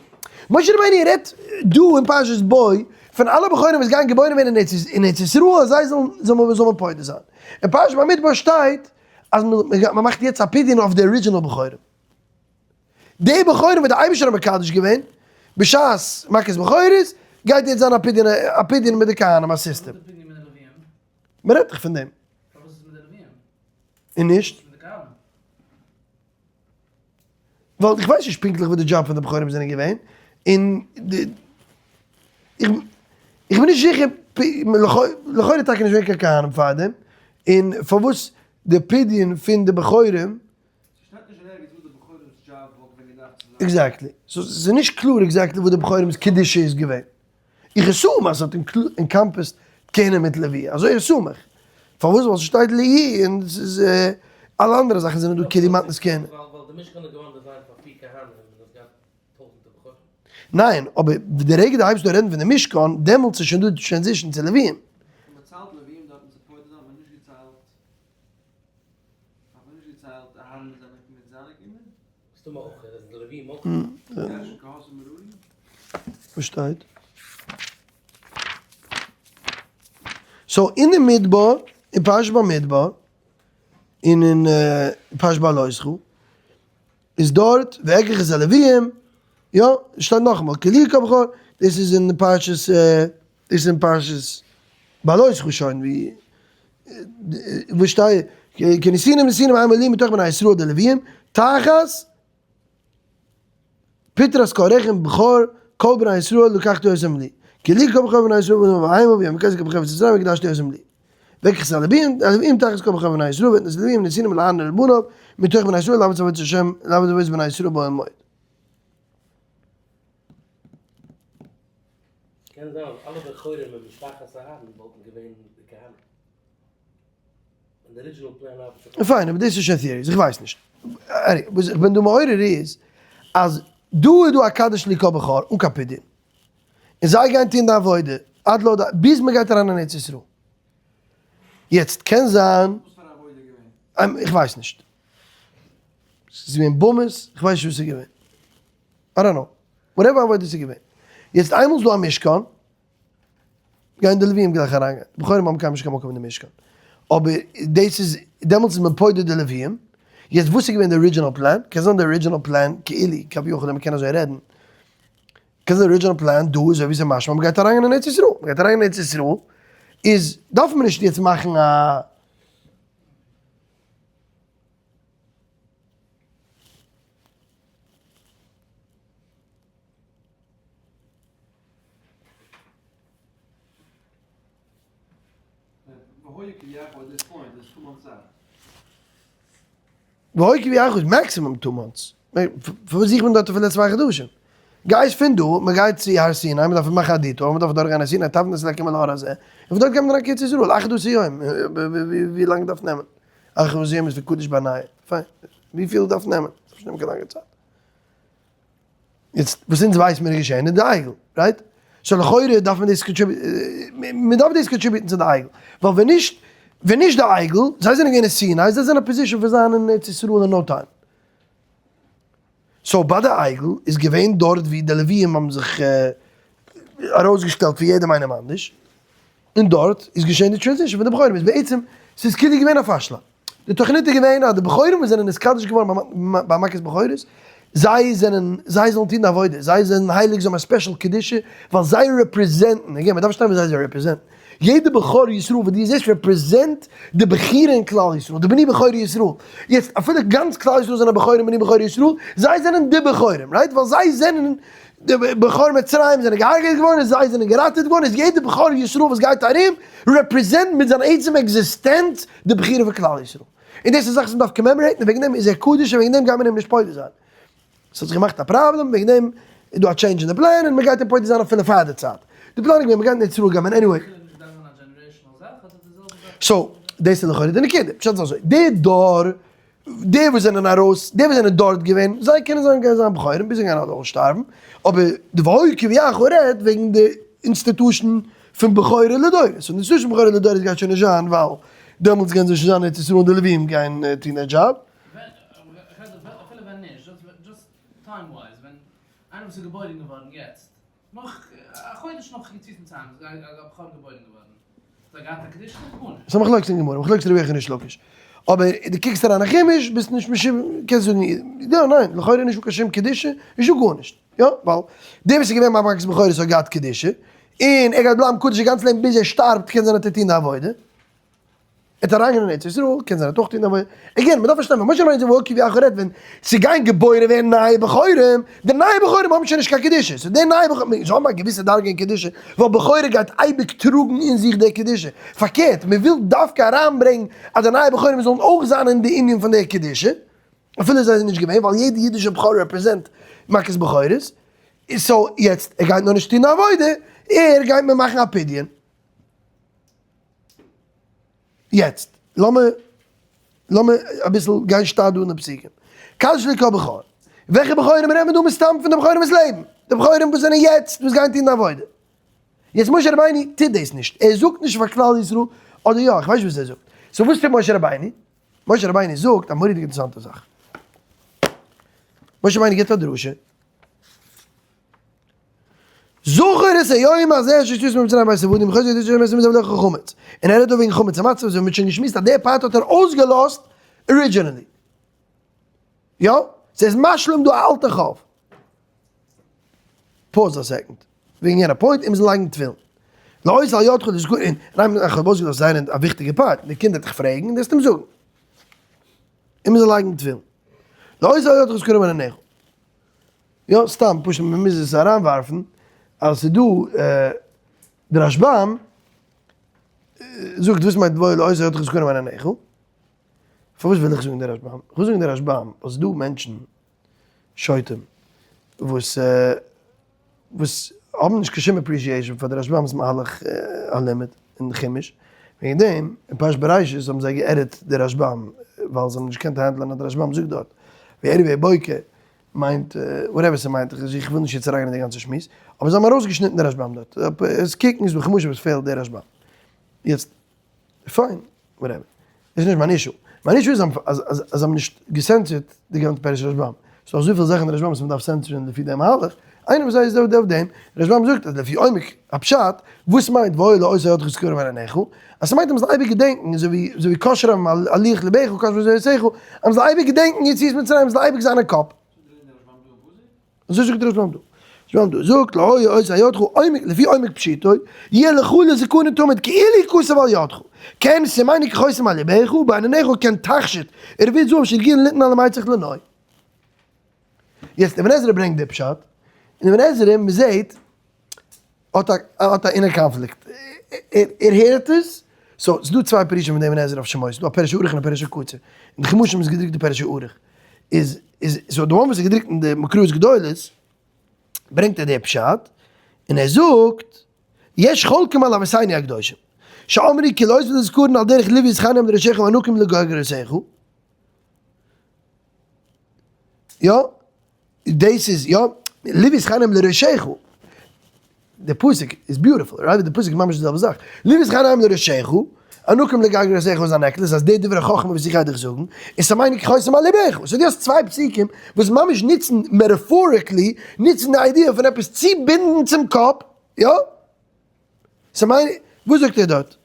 משה רבינו רעדט דא אין פרשת בא פון אלע בכורים וואס גייען געבוירן ווערן אין ארץ ישראל אז זיי זאלן זאל מען פודה זיין. אין פרשת במדבר שטייט אז מען מאכט יעצט א פדיון אויף די original בכורים. די בכורים וואס די אייבערשטער האט מקדש געווען בשעת מכת בכורות, גייט יעצט זיין א פדיון מיט די כהנים א סיסטעם. מען רעדט דאך פון דעם.
פארוואס איז מיט די לוויים?
און נישט?
וואס איז מיט די כהנים?
ווייל איך ווייס נישט פונקטליך וואס די דזשאב פון די בכורים זענען געווען, און די, איך איך בין נישט זיכער, לכאורה טאקע נישט געווען קיין כהנים פארדעם, און פארוואס די פדיון פון די בכורים.
ס'שטייט נישט אין ערגעץ וואס די בכורים'ס דזשאב וואלט ווען געדארפט צו זיין.
Exactly. So ס'איז נישט קלאר exactly וואס די בכורים'ס קדושה איז געווען. איך assume אז ס'האט encompassed כהונה מיט לוויה, אזוי assume איך. פארוואס? ווייל ס'שטייט לי און ס'איז אלע אנדערע זאכן זענען דא כאילו מתנות כהונה.
ווייל די משכן איז געווארן designed פאר פיר כהנים און האט געהאט טויזענטער בכורים.
ניין, אבער די רגע דו הייבסט אן רעדן פון די משכן, דעמאלטס איז שוין דא די transition צו לוויים.
ווען מ'ציילט לוויים דארף מען צו פודה זיין, האט מען נישט געציילט האט מען נישט געציילט אהרן מיט זיינע מיט זיינע קינדער?
מסתמא אויך, ער איז לוויים אויך.
גרשון קהת און מררי?
וואס שטייט? So אין די מדבר, אין פרשת במדבר, און אין פרשת בהעלותך, איז דארט ואקח את הלוויים, יא, שטייט נאכאמאל, כי לי כל בכור, דאס איז אין פרשת, דאס איז אין פרשת בהעלותך שוין, ווי וואס שטייט, כי נתינים נתינים המה לי מתוך בני ישראל די לוויים, תחת פטרת כל רחם בכור כל בני ישראל לקחתי אותם לי, כי לי כל בכור בני ישראל ואם ואם כסף כל בכור מצרים הקדשתי אותם לי. ואקח את הלוויים, הלוויים תחת כל בכור בני ישראל, ואת הלוויים נתינים לאהרן ולבניו, מתוך בני ישראל לעבוד עבודת השם, לעבוד עבודת בני ישראל באוהל מועד.
קען זיין אז אלע בכורים אין משפחת אהרן וואלטן געווען די כהנים. און די original plan ארבעט זיך.
פיין, אבער דאס איז שוין theories, איך ווייס נישט. Anyway, וואס איך בין דא מעורר איז, אז דא איז דא א קדש לי כל בכור, אן קיין פדיון. און זיי גייען טון די עבודה, עד לא די, ביז מען גייט אריין אין ארץ ישראל. יעצט קען זיין.
וואס פאר א עבודה איז געווען?
איך ווייס נישט. ס'איז געווען במות, איך ווייס נישט וואס ס'איז געווען. I don't know. Whatever עבודה ס'איז געווען. יעצט איינמאל ס'איז דא א משכן, גייען די לוויים גלייך אריינגיין. די בכורים האבן קיינמאל נישט קיין מקום אין די משכן. אבער דאס איז, דעמאלטס איז מען פודה די לוויים. יעצט וואס איז געווען די original plan? קען זיין די original plan, כאילו, כביכול, מ'קען אזוי רעדן. קען זיין די original plan דא איז אזוי ווי ס'איז משמע מ'גייט אריינגיין אין ארץ ישראל. מ'גייט אריינגיין אין ארץ ישראל איז דארף מען נישט יעצט מאכן א. והיה כי יביאך איז maximum two months. פארוואס זוכט מען דארט אפילו צוויי חדשים? גייסט פון דא, מען גייט צו הר סיני, מען דארף מאכן א detour, מען דארף דורכגיין הר סיני, תבנית אלקים על ההר הזה, און פון דארט גייט מען אריין קיין ארץ ישראל, אחד עשר יום, ווי לאנג דארף נעמען? אחד עשר יום איז פון קדש ברנע, פיין, וויפיל דארף נעמען? ס'דארף נישט נעמען קיין לאנגע צייט. יעצט וואס אונז ווייסן מיר איז געשען אין די עגל, right? So לכאורה דארף מען דאס contribute, מען דארף דאס contribute ן צו די עגל, ווייל ווען נישט, ווען נישט די עגל, זיי זענען געווען אין סיני, זיי זענען א position פון זיין אין ארץ ישראל אין no time. So ביי די עגל איז געווען דארט ווי די לוויים האבן זיך ארויסגעשטעלט פון יעדעם איינעם אנדערש, און דארט איז געשען די transition פון די בכורים, איז בעצם ס'איז כאילו געווען א פארשלאג. די תוכנית איז געווען אז די בכורים וואס זענען נתקדש געווארן ביי מכת בכורות, זיי זענען, זיי זאלן טון די עבודה, זיי זענען הייליג, זיי האבן א special קדושה, ווייל זיי represent ן, again, מען דארף פארשטיין וואס זיי represent ן, יעדע בכור ישראל וואס דו זעסט represent די בחירה אין כלל ישראל, די בני בכורי ישראל, יעצט אפילו גאנץ כלל ישראל זענען בכורים בני בכורי ישראל, זיי זענען די בכורים, right? ווייל זיי זענען די בכור מצרים זענען געהארגעט געווארן און זיי זענען געראטעוועט געווארן, איז יעדע בכור ישראל וואס גייט ארום represent מיט זיין עצם עקזיסטענץ די בחירה פון כלל ישראל. און דאס איז א זאך וואס מען דארף commemorate ן און וועגן דעם איז ער קדוש און וועגן דעם גייט מען אים נישט פודה זיין. ס'האט זיך געמאכט א פראבלעם, וועגן דעם איז דא א change אין די פלאן און מען גייט אים פודה זיין אפילו פאר די צייט. די פלאן איז געווען מען גייט אין ארץ ישראל גייט מען anyway. So, דאס איז לכאורה די נקודה. פשט איז אזוי, די דור, די וואס זענען ארויס, די וואס זענען דארט געווען, זיי קענען זיין גייען זיין בכורים ביז זיי גייען אלע אויסשטארבן, אבער די והיה כי יביאך רעדט וועגן די institution פון בכורי לדורות, און די institution בכורי לדורות גייט שוין נישט זיין ווייל דעמאלטס גייען זיי שוין זיין אין ארץ ישראל און די לווים גייען טון דער דזשאב.
אפילו ווען נישט, just time wise, ווען איינער וואס איז געבוירן געווארן יעצט, נאך א חודש נאך יציאת מצרים איז א בכור געבוירן געווארן, האט ער געהאט א קדושה? גארנישט.
ס'איז א מחלוקת אין גמרא, מחלוקת רבי יוחנן ריש לקיש. אבער דו קוקסט אריין אין חומש ביסט נישט משיב, קענסט זאגן יא ניין, לכאורה נישטא קיין שום קדושה, נישטא גארנישט. יא, ווייל דער וואס איז געווען ביי מכת בכורות האט געהאט קדושה, און ער גייט בלייבן קדוש די גאנצע לעבן ביז ער שטארבט, קען זיין האט ער טון די עבודה. ער האט אריינגיין אין ארץ ישראל, קען זיין ער האט אויך טון אבער again מ'דארף פארשטיין ווען משה רבינו זאגט והיה כי יביאך רעדט ווען ס'גייען געבוירן ווערן נייע בכורים, די נייע בכורים האבן שוין נישט קיין קדושה, so די נייע בכורים, זיי האבן א געוויסע דרגה אין קדושה, ווייל בכורה גייט אייביג טראגן אין זיך די קדושה, פארקערט מ'וויל דווקא אריינברענגן אז די נייע בכורים זאלן אויך זיין אין די ענין פון די קדושה, אפילו זיי זענען נישט געווען, ווייל יעדע אידישע בכור represent מכת בכורות, so יעצט ער גייט נאר נישט טון די עבודה, ער גייט מיר מאכן א פדיון. יעצט לאמיר לאמיר אביסל גיין שטאט דא אין די פסוקים. קדש לי כל בכור. וועלכע בכורים רעדט מען דא מסתם פון די בכורים וואס לעבן. די בכורים וואס זענען יעצט וואס גייען טון די עבודה. יעצט משה רבינו טוט דאס נישט. ער זאגט נישט פאר כלל ישראל, אדער יא, איך ווייס נישט וואס ער זאגט. so וואס טוט משה רבינו? משה רבינו זאגט א מורא'דיגע אינטערעסאנטע זאך. משה רבינו גיבט א דרשה. זכור את היום הזה אשר יצאת ממצרים בית עבדים חוזר את יצאת ממצרים לא חמץ. און ער רעדט דא וועגן חמץ און מצה וואס מ'האט שוין געשמועסט אז די part האט ער אויסגעלאזט originally. יא? ס'איז משלים דא א אלטע חוב. pause א second. וועגן יענע point און מ'זאל לייגן תפילין. לאות על ידך לזכור און ריין איך האב אויסגעלאזט זייער א וויכטיגע part. די קינדער וועט דיך פרעגן און דו וועסט אים זאגן. און מ'זאל לייגן תפילין. לאות על ידך לזכור בין עיניך. יא סתם פשוט מען מוז עס אריינווארפן אז ס'איז דא די רשב"ם זאגט וואס מיינט והיה לאות על ידך לזכרון בין עיניך? פארוואס וויל איך זאגן די רשב"ם? איך וויל זאגן די רשב"ם ווייל ס'איז דא מענטשן שוטים וואס וואס האבן נישט קיין שום appreciation פאר די רשב"ם'ס מהלך הלימוד אין חומש, וועגן דעם אין פרשת בראשית האבן זיי גע edit ט די רשב"ם ווייל זיי האבן נישט געקענט handle ען אז די רשב"ם זאגט דארט ויהי ערב ויהי בוקר מיינט whatever ס'מיינט, איך וויל נישט יעצט אריינגיין אין די גאנצע שמועס, אבער זיי האבן ארויסגעשניטן די רשב"ם דארט, עס קוקן איז בחומשים וואס פעלט די רשב"ם. יעצט, fine, whatever, דאס איז נישט מיין issue, מיין issue איז אז זיי האבן נישט געסענסערט די גאנצע פירוש רשב"ם, ס'דא אזויפיל זאכן אין רשב"ם וואס מ'דארף סענסערן לפי דעם מהלך, איינער וואס איז אויף דעם, רשב"ם זאגט אז לפי עומק הפשט, וואס מיינט והיה לאות על ידך לזכרון בין עיניך, אז ס'מיינט אז מ'זאל אייביג געדענקן, אזוי ווי אזוי ווי קשרם על לוח לבך וקשרם על זרועותיך, אז מ'זאל אייביג געדענקן יציאת מצרים, מ'זאל אייביג זיין אין קאפ. אזוי זאגט רשב"ם דא. רשב"ם דא זאגט לאות על ידך עומק לפי עומק פשוטו, יהיה לך לזכרון תמיד כאילו כתוב על ידך, כן סימני כחותם על לבך ובין עיניך כן תכשיט, ורבית זהב שהרגילן ליתן על המצח לנוי. יעצט אבן עזרא ברענגט די פשט, און אבן עזרא מ'זעהט האט א האט א inner conflict, ער הערט עס, so ס'דא צוויי פירושים פון די אבן עזרא אויף שמות, ס'דא א פירוש ארוך און א פירוש הקצר, אין די חומשים איז געדרוקט די פירוש הארוך, איז איז so די one וואס איז געדרוקט אין די מקראות גדולות ברענגט ער די פשט, און ער זאגט, יש חולקים על אבותינו הקדושים, שאמרו כי לאות ולזכרון על דרך לוית חנם לראשיך וענקים לגרגרותיך, יא, דאס איז יא, לוית חנם לראשך, די פסוק איז beautiful, right? די פסוק איז ממש די זעלבע זאך, לוית חנם לראשך, ענקים לגרגרותיך איז א necklace, אז די דברי חכמה וואס איך גיי דיך זאגן, און סימני כחותם על לבך, so דו האסט צוויי פסוקים וואס ממש נוצן metaphorically, נוצן די idea פון עפעס צובינדן צום קאפ, יא? סימני, וואס זאגט ער דארט?
דאס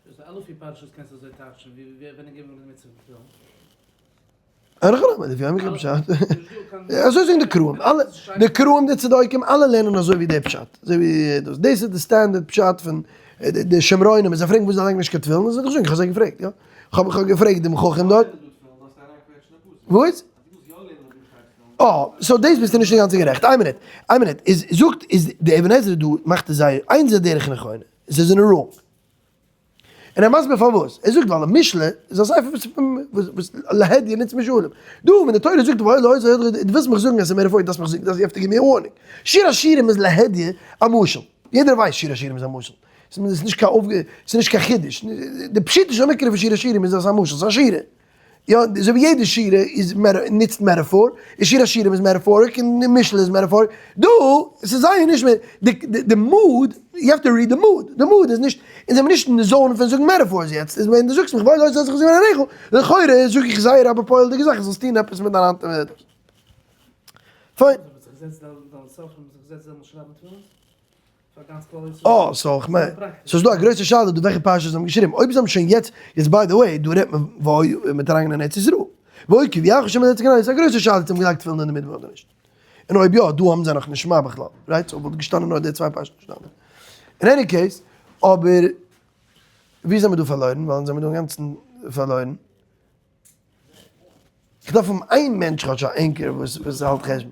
איז אלע פיר פרשות קענסטו אזוי טייטשן, ווי ווען ער גיבט די מצוה פון תפילין.
אין הכי נמי, לפי עומק הפשט. אזוי זאגן די קראים, אלע, די קראים די צדוקים, אלע לערנען אזוי ווי די פשט, אזוי ווי דאס, דאס איז די standard פשט פון די שומרונים, זיי פרעגן וואס זיי לייגן נישט קיין תפילין, זאג איך שוין, איך האב זיי געפרעגט, יא, איך האב געפרעגט דעם חכם דארט. וואס? אה, so דאס ביסטו נישט אינגאנצן גערעכט, איין מינוט, איין מינוט, איז זאגט, איז די אבן עזרא דא מאכט עס זייער, איינס איז דרך נכונה, זיי זענען wrong. און ער מסביר פארוואס, ער זאגט ווייל משלי איז א ספר וואס וואס להדיא נוצט משלים, דא ווען די תורה זאגט והיה לאות על ידך, דו ווילסט מיך זאגן אז ס'איז מער דארפסט מיך זאגן, דארפסט you have to give me a warning, שיר השירים איז להדיא א משל, יעדער ווייסט שיר השירים איז א משל, ס'איז נישט קיין אויפגע ס'איז נישט קיין חידוש, די פשוטו של מקרא פון שיר השירים איז אז ס'איז א משל, ס'איז א שירה. יא, אזוי ווי יעדע שירה איז נוצט metaphor, און שיר השירים איז metaphoric, און משלי איז metaphoric, דא, עס איז זייער נישט מער, די mood, you have to read די mood, די mood איז נישט, אונז זעמיר נישט אין די zone פון זאגן metaphors יעצט, איז ווען דו זאגסט מיך והיה לאות על ידך לזכרון בין עיניך, לכאורה זאג איך זייער א בפועל'דיגע זאך, זאלסט טון עפעס מיט דיין האנט און מיט דאס. פיין. אה, so איך מיין, סאיז דא א גרויסע שאלה דא וועלכע פרשה זיי האבן געשריבן, אויב זיי האבן שוין יעצט, יעצט by the way, דא רעדט מען וואו מ'וועט אריינגיין אין ארץ ישראל, וואו כי יביאך השם אל ארץ כנען, איז א גרויסע שאלה צו האבן געלייגט תפילין אין די מדבר אדער נישט, און אויב יא, דא האבן זיי נאך נישט שמע בכלל, right? so וואלט געשטאנען נאר די צוויי פרשות נישט די אנדערע. אין any case, אבער. ווי זעמיר דא פארלוירן? ווייל אונז זעמיר דא אינגאנצן פארלוירן. איך דארף האבן איין מענטש כאטש א anchor וואס וואס האלט חשבון.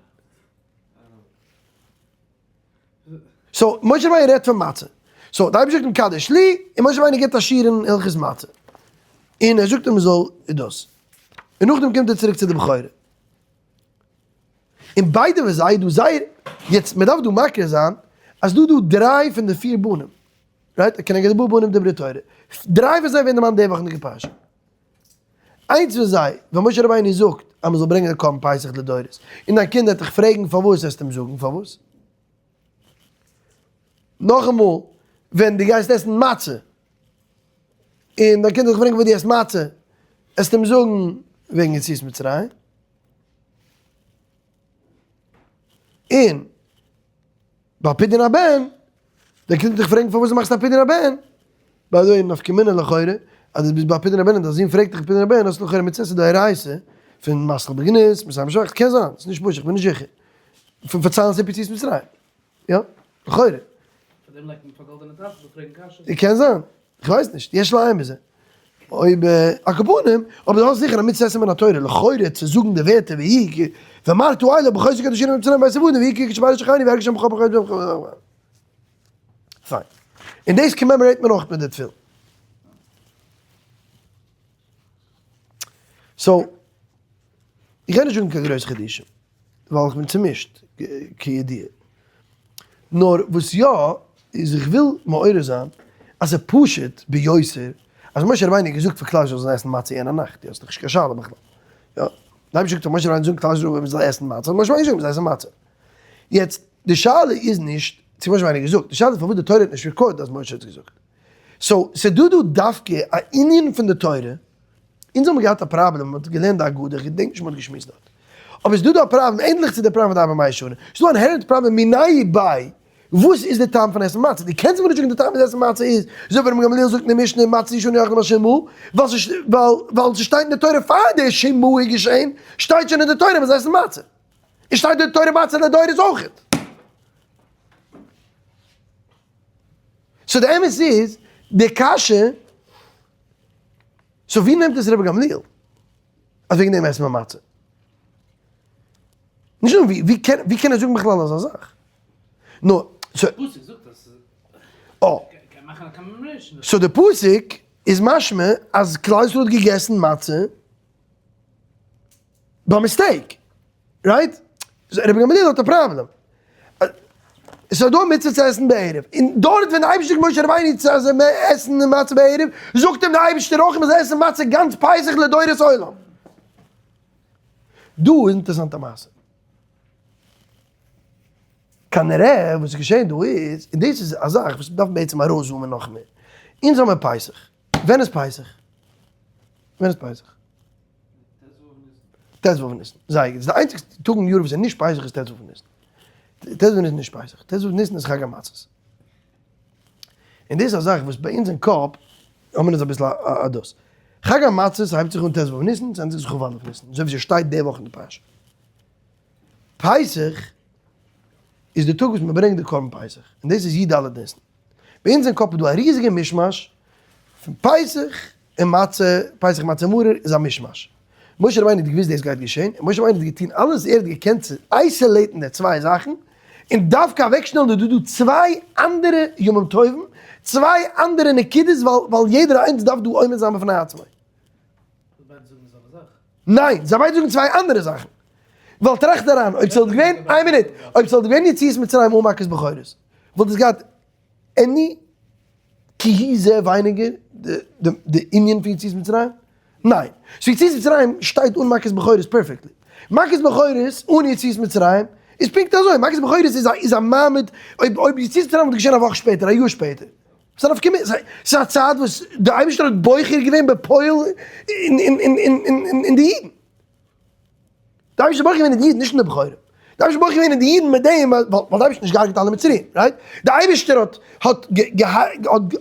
So משה רבינו רעדט פון מצה. So די אייבערשטער זאגט אים קדש לי, און משה רבינו גיבט א שיעור אין הלכות מצה. און ער זאגט אים מ'זאל דאס. און נאכדעם קומט ער צוריק צו די בכורה. און ביידע וואס זיי דא זייער, יעצט מען דארף דא מכיר זיין אז דא דא דריי פון די פיר בנים, right? כנגד ארבעה בנים דברה תורה, דריי פון זיי ווערן דערמאנט די וואכנדיגע פרשה. איינס פון זיי, ווען משה רבינו זאגט אז מען זאל ברענגען א קרבן פסח לדורות, און דיין קינד וועט דיך פרעגן פארוואס, וועסטו אים זאגן פארוואס. נאכאמאל, ווען דו גייסט עסן מצה, און דיין קינד וועט דיך פרעגן פארוואס דו עסט מצה, וועסטו אים זאגן וועגן יציאת מצרים. און ביי פדיון הבן, דער קינד וועט דיך פרעגן פארוואס דו מאכסט א פדיון הבן, by the way נפקא מינה לכאורה, אז דו ביסט ביי פדיון הבן און דיין זון פרעגט דיך פדיון הבן, האסטו לכאורה מצות עשה דאורייתא, פון מתחיל בגנות, מסיים בשבח, קען זיין, ס'איז נישט פשוט, איך בין נישט זיכער, פון פארציילן סיפור יציאת מצרים, יא, לכאורה.
פאר דעם לייגט מען פאר גאלדענע טאפ, זאל פרעגן קשיות.
קען זיין, איך ווייס נישט, יש לעיין בזה. אויב על כל פנים, אבער דו האסט זיכער א מצוה עשה מן התורה, לכאורה צו זאגן די ווערטער ויהי כי ואמרת אליו בחוזק הושיעני ממצרים מבית עבדים ויהי כי כשבא שכני והרגש שם בכל בחוזק פיין. און דאס commemorate מען אויך מיט די תפילין. So, איך גיי נישט זאגן קיין גרויסע חידושים, ווייל איך בין צומישט, כידוע. נאר וואס יא, איז איך וויל מעורר זיין, אז ס'איז פשוט ביותר, אז משה רבינו האט געזאגט פאר כלל ישראל זאלן עסן מצה יענע נאכט, יא, ס'איז דאך נישט קיין שאלה בכלל. יא, די אייבערשטער זאגט פאר משה רבינו זאגן כלל ישראל מ'זאל עסן מצה, האט משה רבינו געזאגט מ'זאל עסן מצה. יעצט, די שאלה איז נישט צו משה רבינו האט געזאגט, די שאלה איז פארוואס די תורה האט נישט record אז משה האט עס געזאגט. So, ס'איז דא דא דווקא א ענין פון די תורה, אונז האבן געהאט א פראבלעם, מ'האט געלערנט די הגדה, איך געדענק נישט מ'האט געשמועסט דארט. אבער ס'איז דא דא א פראבלעם ענדליך צו די פראבלעם פון די ארבע מאות שנה. ס'איז דא אן inherent פראבלעם מיניה וביה, וואס איז די טעם פון עסן מצה? דו קענסט מיר נישט זאגן די טעם פון עסן מצה איז, אזוי ווי רבן גמליאל זאגט אין די משנה מצה שאנו אוכלים על שום מה, ווייל ס'שטייט אין די תורה פאר די שום מה איז געשען, שטייט שוין אין די תורה מ'זאל עסן מצה. און שטייט אין די תורה מצה לדורות אויכעט. So די אמת איז, די קשיא, so ווי נעמט עס רבי גמליאל? אז וועגן דעם עסט מען מצה? נישט נאר ווי, ווי קען, ווי קען ער זאגן בכלל אזא זאך? נו, so.
פסוק זאגט אז.
אה.
קען מאכן א commemoration.
So די פסוק איז משמע אז כלל ישראל האט געגעסן מצה by mistake. Right? רבי גמליאל האט א פראבלעם. עס איז דא א מצוה צו עסן בערב, און דארט ווען די אייבערשטער זאגט משה רבינו צו אז מען עסן מצה בערב, זאגט אים די אייבערשטער אויך מען זאל עסן מצה גאנץ פסח לדורות עולם. דא איז אינטערעסאנטע מעשה. כנראה וואס איז געשען דא איז, און דאס איז א זאך וואס מ'דארף בעצם ארויסזומען נאך מער. אונז האמיר פסח. ווען איז פסח? ווען איז פסח? ט"ו ניסן. זייער גוט. ס'איז די איינציגסטע טאג אין יאר וואס איז נישט פסח איז ט"ו ניסן. ט"ו ניסן איז נישט פסח. ט"ו ניסן איז חג המצות. און דאס איז א זאך וואס ביי אונז אין קאפ האבן מיר אונז אביסל א דאס. חג המצות הייבט זיך אן ט"ו ניסן, ס'ענדיגט זיך כ"א ניסן. אזוי ווי ס'שטייט די וואך אין די פרשה. פסח איז די טאג וואס מ'ברענגט די קרבן פסח. און דאס איז י"ד ניסן. ביי אונז אין קאפ איז דא א ריזיגע מישמאש פון פסח און מצה, פסח מצה מרור איז א מישמאש. משה רבינו האט געוואוסט דאס גייט געשען, און משה רבינו האט געטון אלעס ער האט געקענט צו isolate ן די צוויי זאכן, און דווקא אוועקשטעלן די דא דא צוויי אנדערע ימים טובים, צוויי אנדערע נקודות ווייל יעדער איינס דארף דא עומד זיין בפני עצמו. ניין, זיי ביידע זאגן צוויי אנדערע זאכן. ווייל טראכט אריין, אויב ס'וואלט געווען, איין מינוט, אויב ס'וואלט געווען יציאת מצרים אן מכת בכורות, וואלט עס געהאט any כי הוא זה ווייניגער די ענין פון יציאת מצרים? ניין. So יציאת מצרים שטייט אן מכת בכורות perfectly. מכת בכורות אן יציאת מצרים איז פונקט אזוי, מכת בכורות איז א מעמד, אויב יציאת מצרים וואלט געשען א וואך שפעטער, א יאר שפעטער, ס'איז א נפקא מינה, ס'איז א צייט וואס דער אייבערשטער האט בוחר געווען בפועל אין די אידן. דער אייבערשטער האט בוחר געווען אין די אידן, נישט אין די בכורים. דער אייבערשטער האט בוחר געווען אין די אידן מיט דעם, ווייל דער אייבערשטער האט נישט געהארגעט אלע מצריים, right? דער אייבערשטער האט האט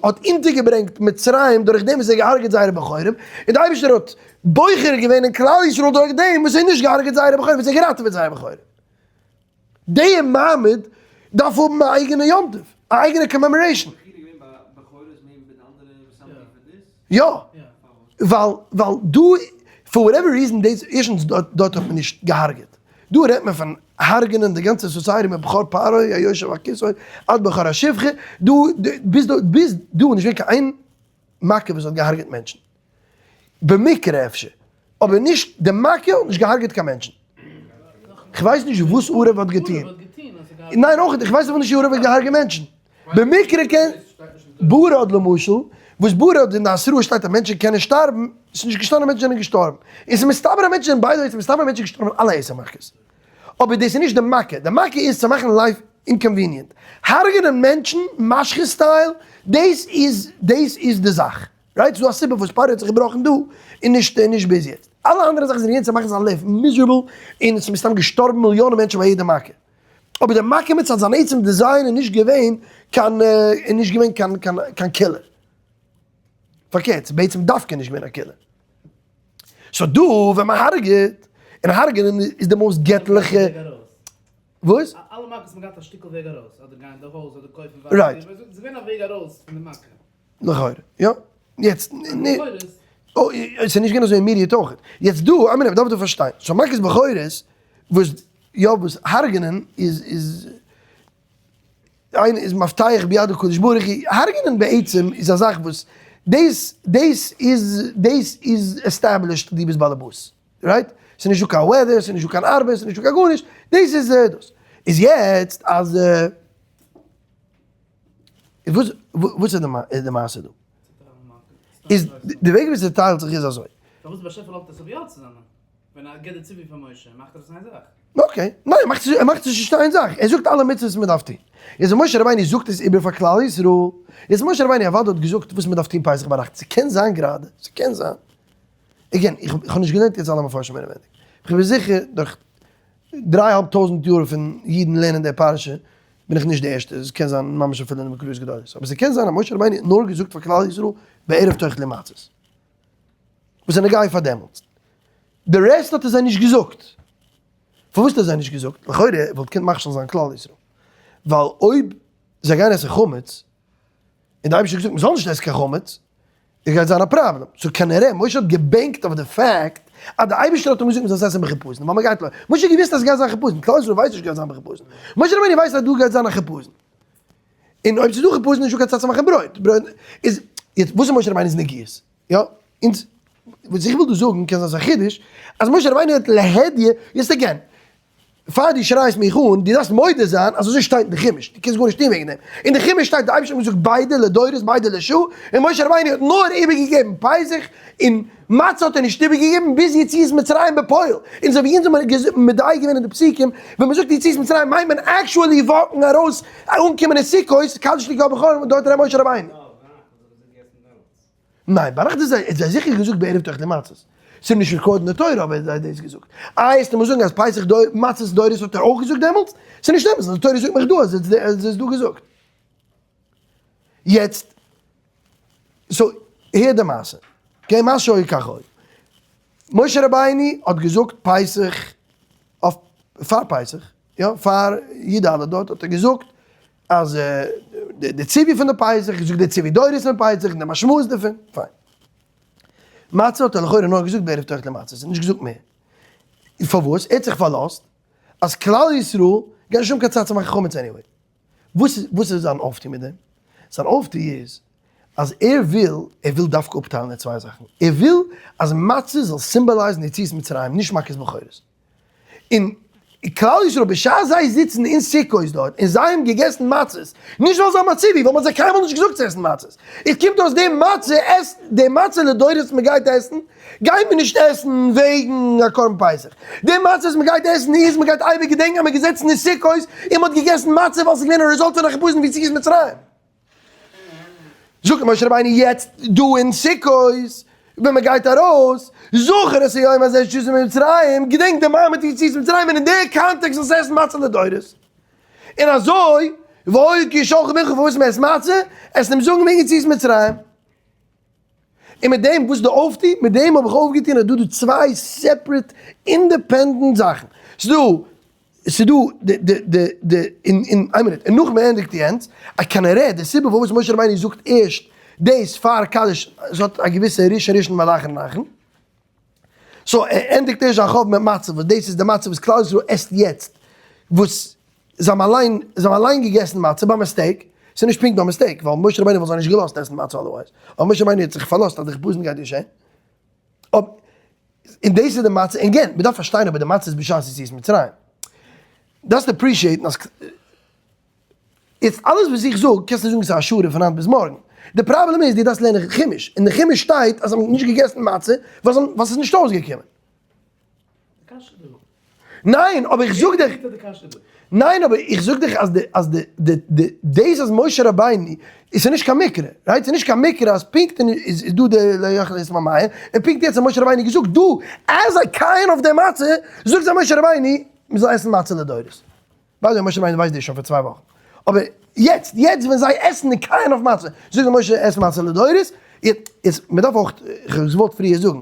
האט אונטערגעברענגט מצרים דורך דעם וואס ער האט געהארגעט זייערע בכורים, און דער אייבערשטער האט בוחר געווען אין כלל ישראל דורך דעם וואס ער האט נישט געהארגעט זייערע בכורים, וואס ער האט געראטעוועט זייערע בכורים. די מעמד דארף האבן א אייגענע יום טוב, א אייגענע commemoration. יא, ווייל ווייל דא for whatever reason דאס ערשטנס דארט האט מען נישט געהארגעט, דא רעדט מען פון הרג'נען די גאנצע society מבכור פרעה היושב על כסאו עד בכור השפחה, דא ביז דא ביז דא איז נישט געווען קיין איין מכה וואס האט געהארגעט מענטשן, במקרה אפשר, אבער נישט די מכה האט נישט געהארגעט קיין מענטשן. כ'ווייס נישט וואס ערב האט געטון. ניין אויך איך ווייס אפילו נישט צו ערב האט געהארגעט מענטשן. במקרה קען ברד למשל, וואס ברד אין די התראה שטייט אז מענטשן קענען שטארבן, ס'איז נישט געשטאנען מענטשן זענען געשטארבן. און ס'איז מסתבר אז מענטשן זענען by the way ס'איז מסתבר אז מענטשן געשטארבן אין אלע עשר מכות. אבער דאס איז נישט די מכה, די מכה איז צו מאכן life inconvenient. הרג'נען מענטשן, משחית style, דאס איז דאס איז די זאך. right? ס'דא א סיבה וואס פרעה האט זיך געבראכן דא און נישט און נישט ביז יעצט. אלע אנדערע זאכן זענען געווען צו מאכן זיין לעבן miserable און ס'איז מסתם געשטארבן מיליאנען מענטשן ביי יעדע מכה. אבער די מכה מצד זיין עצם design איז נישט געווען קיין איז נישט געווען קיין קיין קיין killer. פארקערט, ס'איז בעצם דווקא נישט געווען א killer. so דא ווען מ'הרג'עט, און הרג'ענען איז די most געטליכע. וואס?
אלע מכות האט מען געהאט א שטיקל וועג ארויס, אדער גיין אין די הויז אדער קויפן וואסער.
right.
ס'איז געווען א וועג ארויס פון די מכה.
לכאורה, יא. יעצט, אוי, ס'איז נישט געווען אזוי immediate אויך. יעצט דא, איי מינוט, מ'דארף דא פארשטיין. so מכת בכורות, וואס, יא, וואס הרג'נען איז, איז, איינער איז מפתח ביד הקדוש ברוך הוא, הרג'נען בעצם איז א זאך וואס, דאס, דאס איז, דאס איז established דו ביסט באלעבאס. right? ס'איז נישטא קיין weather, ס'איז נישטא קיין ארבעט, ס'איז נישטא קיין גארנישט, דאס איז דאס. איז יעצט אז. וואס וואס איז די מעשה דא? איז די וועג ווי ס'טיילט זיך איז אזוי.
פארוואס די באשעפער לאזט עס אויף יא צוזאמען? ווען ער גיבט די ציווי פאר משה מאכט ער עס איין זאך.
okay, ניין ער מאכט ער מאכט עס נישט איין זאך, ער זאגט אלע מצוות וואס מ'דארף טון. יעצט ווען משה רבינו זאגט עס איבער פאר כלל ישראל, יעצט משה רבינו אוודאי האט געזאגט וואס מ'דארף טון פסח ביינאכט, ס'קען זיין גראדע, ס'קען זיין, again, איך האב נישט געלערנט יעצט אלע מפרשים אינעווייניג, כ'בין זיכער דורך דריי אהאלב טויזנט יאר פון אידן לערנען די פרשה, בין איך נישט די ערשטע, עס קען זיין ממש אפילו אין די מקראות גדולות, אבער ס'קען זיין אז משה רבינו האט נאר געזאגט פאר כלל ישראל בערב תאכלו מצות, וואס איז נוגע פאר דעמאלטס, די rest האט ער זיי נישט געזאגט, פארוואס האט ער זיי נישט געזאגט? לכאורה וואלט געקענט מכשיל זיין כלל ישראל, ווייל אויב זיי גייען עסן חמץ, און די אייבערשטער האט געזאגט מ'זאל נישט עסן קיין חמץ, עס גייט זיין א פראבלעם, so כנראה משה האט געבענקט אויף די fact אז די אייבערשטער האט אים געזאגט מ'זאל עס עסן בחיפזון, ווייל מ'גייט לא, משה האט געוואוסט אז עס גייט זיין חיפזון, כלל ישראל ווייסט נישט גייט זיין בחיפזון, משה רבינו ווייסט אז דא גייט זיין א חיפזון, און אויב ס'איז דא חיפזון איז נישטא קיין צייט צו מאכן ברויט, ברויט איז, יעצט וואס איז משה רבינו'ס נגיעות? יא, אונז, וואס איך וויל דא זאגן, קען זיין ס'איז א חידוש, אז משה רבינו האט להדיא, יעצט again, פאר דו שרייסט מיך אן, דו דארפסט מודה זיין אז אזוי שטייט אין די חומש, דו קענסט גארנישט טון וועגן דעם, אין די חומש שטייט די אייבערשטער האט געזאגט ביידע לדורות ביידע לשעה, און משה רבינו האט נאר איבערגעגעבן פסח, און מצה האט ער נישט איבערגעגעבן ביז יציאת מצרים בפועל, און אזוי ווי אונז האבן מדייק געווען אין די פסוקים, ווען מען זאגט יציאת מצרים מיינט מען actually walk ן ארויס אנקומען אין סוכות, קדש לי כל בכור און דארט ר' משה רבינו. ניין, ביינאכט איז זיי זיכער געזאגט בערב תאכלו מצות. ס'איז נישט recorded אין די תורה אבער זיי האט דאס געזאגט. איי וועסטו מיר זאגן אז פסח דור מצות דורות האט ער אויך געזאגט דעמאלטס? ס'איז נישט אמת, די תורה זאגט מיך דא אז עס איז דא געזאגט. יעצט, so הער די מעשה. okay, מה שהיה כך היה. משה רבינו האט געזאגט פסח אויף פאר פסח, יא, פאר י ד דארט האט ער געזאגט אז די ציווי פון די פסח, געזאגט די ציווי דורות פון פסח און די משמעות דערפון, פיין. מצה האט ער לכאורה נאר געזאגט בערב תאכלו מצות, ער האט נישט געזאגט מער. פארוואס? ער האט זיך פארלאזט אז כלל ישראל גייט נישט האבן קיין צייט צו מאכן חמץ anyway. וואס איז וואס איז זיין אויפטו מיט דעם? זיין אויפטו איז אז ער וויל, ער וויל דווקא אפטיילן די צוויי זאכן. ער וויל אז מצה זאל symbolize ן יציאת מצרים, נישט מכת בכורות. און כלל ישראל בשעת זיי זיצן אין סוכות דארט און זיי האבן געגעסן מצות, נישט ווייל זיי האבן א ציווי, ווייל מען האט זיי קיינמאל נישט געזאגט צו עסן מצות, איז קומט אויס די מצה עסט, די מצה לדורות וואס מען גייט עסן, גייט מען נישט עסן וועגן א קרבן פסח, די מצה וואס מען גייט עסן איז מען גייט אייביג געדענקן אז מען איז געזעצן אין סוכות און מען האט געגעסן מצה ווייל ס'איז געווען א result פון א חיפזון ווי יציאת מצרים. זאגט משה רבינו יעצט דא אין סוכות ווען מען גייט ארויס, זכור את היום הזה אשר יצאתם ממצרים, געדענק די מעמד יציאת מצרים און אין די context זאלסטו עסן מצה לדורות. און אזוי, והיה כי ישאלך בנך פארוואס מען עסט מצה, עסט אים זאגן וועגן יציאת מצרים. און מיט דעם וואס איז די אויפטו? מיט דעם האב איך אויפגעטון אז דא דא צוויי separate independent זאכן. ס'דא ס'דא די די די די און און איין מינוט און נאך מען ענדיגט יענץ, אז כנראה די סיבה פארוואס משה רבינו זאגט ערשט. דאס פאר קדש, עס האט א געוויסע ראשון ראשון ועל אחרון אחרון. so ער ענדיגט ערשט זיין חוב מיט מצה, וואס דאס איז די מצה וואס כלל ישראל עסט יעצט, וואס זיי האבן אליין, זיי האבן אליין געגעסן מצה ביי mistake, ס'איז נישט פונקט ביי mistake, ווייל משה רבינו וואלט זיי נישט געלאזט עסן מצה otherwise, אבער משה רבינו האט זיך פארלאזט אז די חיפזון גייט געשען. אויב, און דאס איז די מצה, און again, מ'דארף פארשטיין אבער די מצה איז בשעת יציאת מצרים. דארפסט appreciate ן אז יעצט אלעס וואס איך זאג קענסטו זאגן ס'איז א השערה פון היינט ביז מארגן. די פראבלעם איז דו דארפסט לערנען חומש, אין די חומש שטייט אז זיי האבן נישט געגעסן מצה ווייל ס'איז נישט אויסגעקומען. ניין אבער איך זאג דיך, ניין אבער איך זאג דיך אז די אז די די די דאס אז משה רבינו איז נישט קיין מקרה, right? ס'איז נישט קיין מקרה אז פונקט אין איז דא די לא יאכל את המאור, און פונקט יעצט האט משה רבינו געזאגט דא אז זיי קייען אויף די מצה, זאגט זיי משה רבינו מ'זאל עסן מצה לדורות. by the way משה רבינו ווייסט דאס שוין פאר צוויי וואכן, אבער יעצט יעצט ווען זיי עסן און קייען אויף מצה, זאגט זיי משה עס מצה לדורות, יעצט מען דארף אויך, איך האב עס געוואלט פריער זאגן,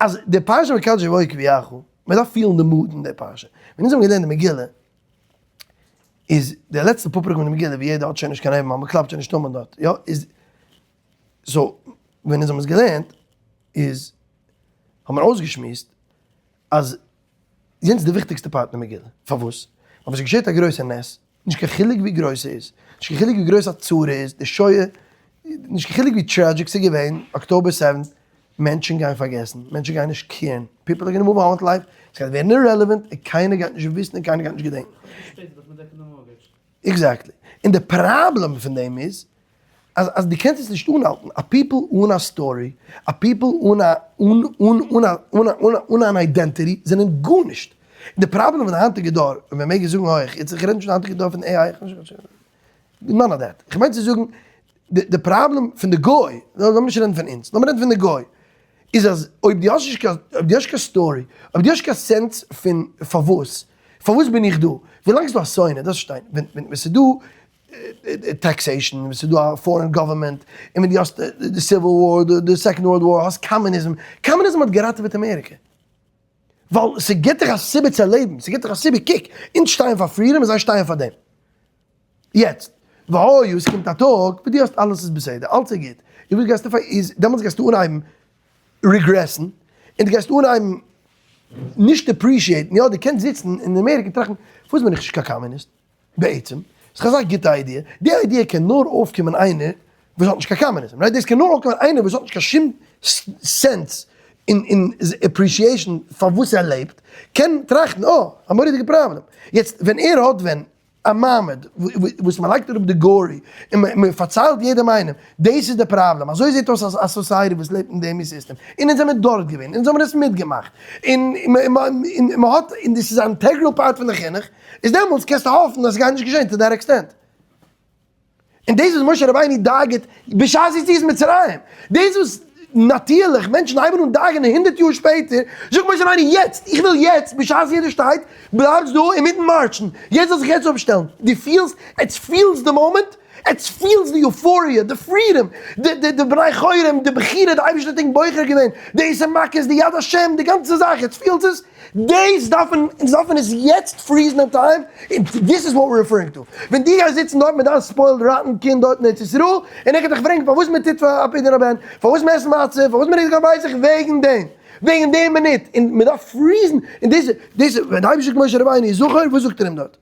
אז די פרשה מקדש יבואו קביעך, מען דארף פילן די mood אין די פרשה, ווען אונז האבן געלערנט די מגילה, איז די לעצטע פאר פרקים אין די מגילה ווי יעדער האט שוין נישט קיין נערוון ווייל מען קלאפט שוין נישט המן דארט, יא, איז, so ווען אונז האבן עס געלערנט איז האט מען אויסגעשמועסט אז יענץ איז די וויכטיגסטע part אין די מגילה. פארוואס? ווייל ווען ס'געשעט א גרויסע נס, נישט קיין חילוק ווי גרויס ס'איז, נישט קיין חילוק ווי גרויס א צרה איז, די שואה, נישט קיין חילוק ווי tragic ס'איז געווען, October seventh, מענטשן גייען פארגעסן, מענטשן גייען נישט care ן, people are gonna move on with life, ס'גייט ווערן irrelevant, און קיינער גייט נישט וויסן און קיינער גייט נישט געדענקן. Exactly. און די פראבלעם פון דעם איז, אז אז דו קענסט עס נישט אנהאלטן, א people אן א story, א people אן א אן אן אן א אן א אן א אן אן identity זענען גארנישט. און די פראבלעם פון די היינטיגע דור, און מען מעג עס זאגן הויך, יעצט איך רעד נישט פון די היינטיגע דור פון AI, איך נישט none of that, איך מיין צו זאגן די די פראבלעם פון די גוי, לאמיר נישט רעדן פון אונז, לאמיר רעדן פון די גוי, איז אז אויב דו האסט נישט קיין אויב דו האסט נישט קיין story, אויב דו האסט נישט קיין sense פון פארוואס, פארוואס בין איך דא, ווילאנג ס'איז דא א שונא, דאס שטיין, ווען ווען ס'איז דא taxation, ווען ס'איז דא א foreign government, און ווען דו האסט די civil war, די second world war, האסט קאמוניזם, קאמוניזם האט געראטעוועט אמעריקע, ווייל ס'גיבט דיך א סיבה צו לעבן, ס'גיבט דיך א סיבה, קוק, אונז שטייען פאר freedom און זיי שטייען פאר דעם. יעצט, והיה, עס קומט א טאג וואס דו האסט אלעס איז בסדר, אלעס איז גוט, און וואס גייסטו פאר, איז דעמאלטס גייסטו אנהייבן regress ן, און דו גייסט אנהייבן נישט appreciate ן, יא דו קענסט זיצן אין אמעריקע און טראכטן, פארוואס בין איך נישט קיין קאמוניסט? בעצם, ס'איז אזא גוטע idea, די idea קען נאר אויפקומען איינער וואס האט נישט קיין קאמוניזם, right? דאס קען נאר אויפקומען איינער וואס האט נישט קיין שום sense און appreciation פארוואס ער לעבט, קען טראכטן, אה, א מורא'דיגע פראבלעם. יעצט, ווען ער האט ווען א מעמד וואס מען לייגט אראפ די gory און מען פארציילט יעדעם איינעם, דאס איז די פראבלעם, אזוי זעט אויס א society וואס לעבט אין דעם סיסטעם, און אונז זעמיר דארט געווען, אונז האבן עס מיטגעמאכט, און מען האט, און דאס איז א integral part פון די חינוך, איז דעמאלטס קענסטו האפן אז ס'גייט נישט געשען to that extent. און דאס וואס משה רבינו דאגה'ט בשעת יציאת מצרים, דאס וואס נאטירליך מענטשן הייבן אן דאגה'נען 100 יאר שפעטער, זאגט משה רבינו יעצט, איך וויל יעצט, בשעת יעדער שטייט, בלייבסט דא אינמיטן מארטשן, יעצט זאל זיך יעצט אפשטעלן, דו פילסט, עטס פילסט די מאמענט? עטס פילסט די euphoria, די freedom, די די די בני חורין, די בחירה, די אייבערשטער האט ענק בוחר געווען, די עשר מכות, די יד השם, די גאנצע זאך, עטס פילטס עס? דאס דארף מען, אונז דארפן עס יעצט freeze ן אין time, און this is what we're referring to. ווען דו גייסט זיצן דארט מיט דיין spoiled rotten קינד דארט אין ארץ ישראל, און ער גייט דיך פרעגן פארוואס מען טוט פאר א פדיון הבן, פארוואס מען עסט מצה, פארוואס מען רעדט קיין פסח, וועגן דעם, וועגן דעם מינוט, און מען דארף freeze ן, און דאס, דאס, ווען די אייבערשטער זאגט משה רבינו זכור, וואס זאגט ער אים דארט?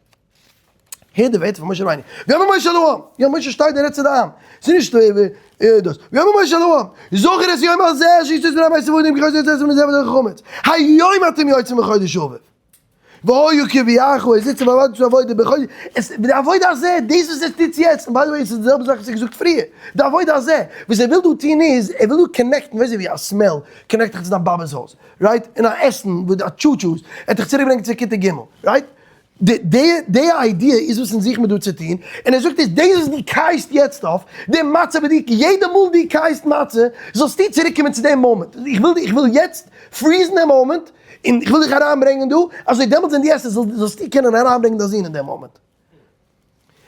הער די ווערטער פון משה רבינו, ויאמר משה אל העם, יא משה שטייט און רעדט צו די עם, ס'איז נישט דאס, ויאמר משה אל העם, זכור את יום הזה אשר יצאת מצרים בית עבדים כי חודש יצאת מזה עבד חמץ, היום אתם יוצאים מחודש אביב, והיה כי יביאך ער זיצט ועבדתם את העבודה בחודש, עס די עבודה הזה, דאס וואס עס טוט יעצט, און by the way עס איז די זעלבע זאך וואס ער האט געזאגט פריער, די עבודה הזה, וואס ער וויל דא טון איז, ער וויל דא connect ן, ווייסט ווי א smell connect דיך צו דיין באבע'ס הויז, right? און א עסן, א טשוטשוס, ער האט דיך צוריקגעברענגט צו כיתה ג', right? די idea איז וואס אונז זוכן מיר דא צו טון, און ער זאגט עס, דאס וואס דו קייסט יעצט אויף, די מצה וואס דו, יעדע מאל דו קייסט מצה, זאלסטו צוריק קומען צו דעם מאמענט, איך וויל, איך וויל יעצט freeze ן דעם מאמענט, און איך וויל דיך אריינברענגען דא, אזוי דעמאלטס ווען דו עסט עס, זאלסטו קענען אריינברענגען דיין זון אין דעם מאמענט.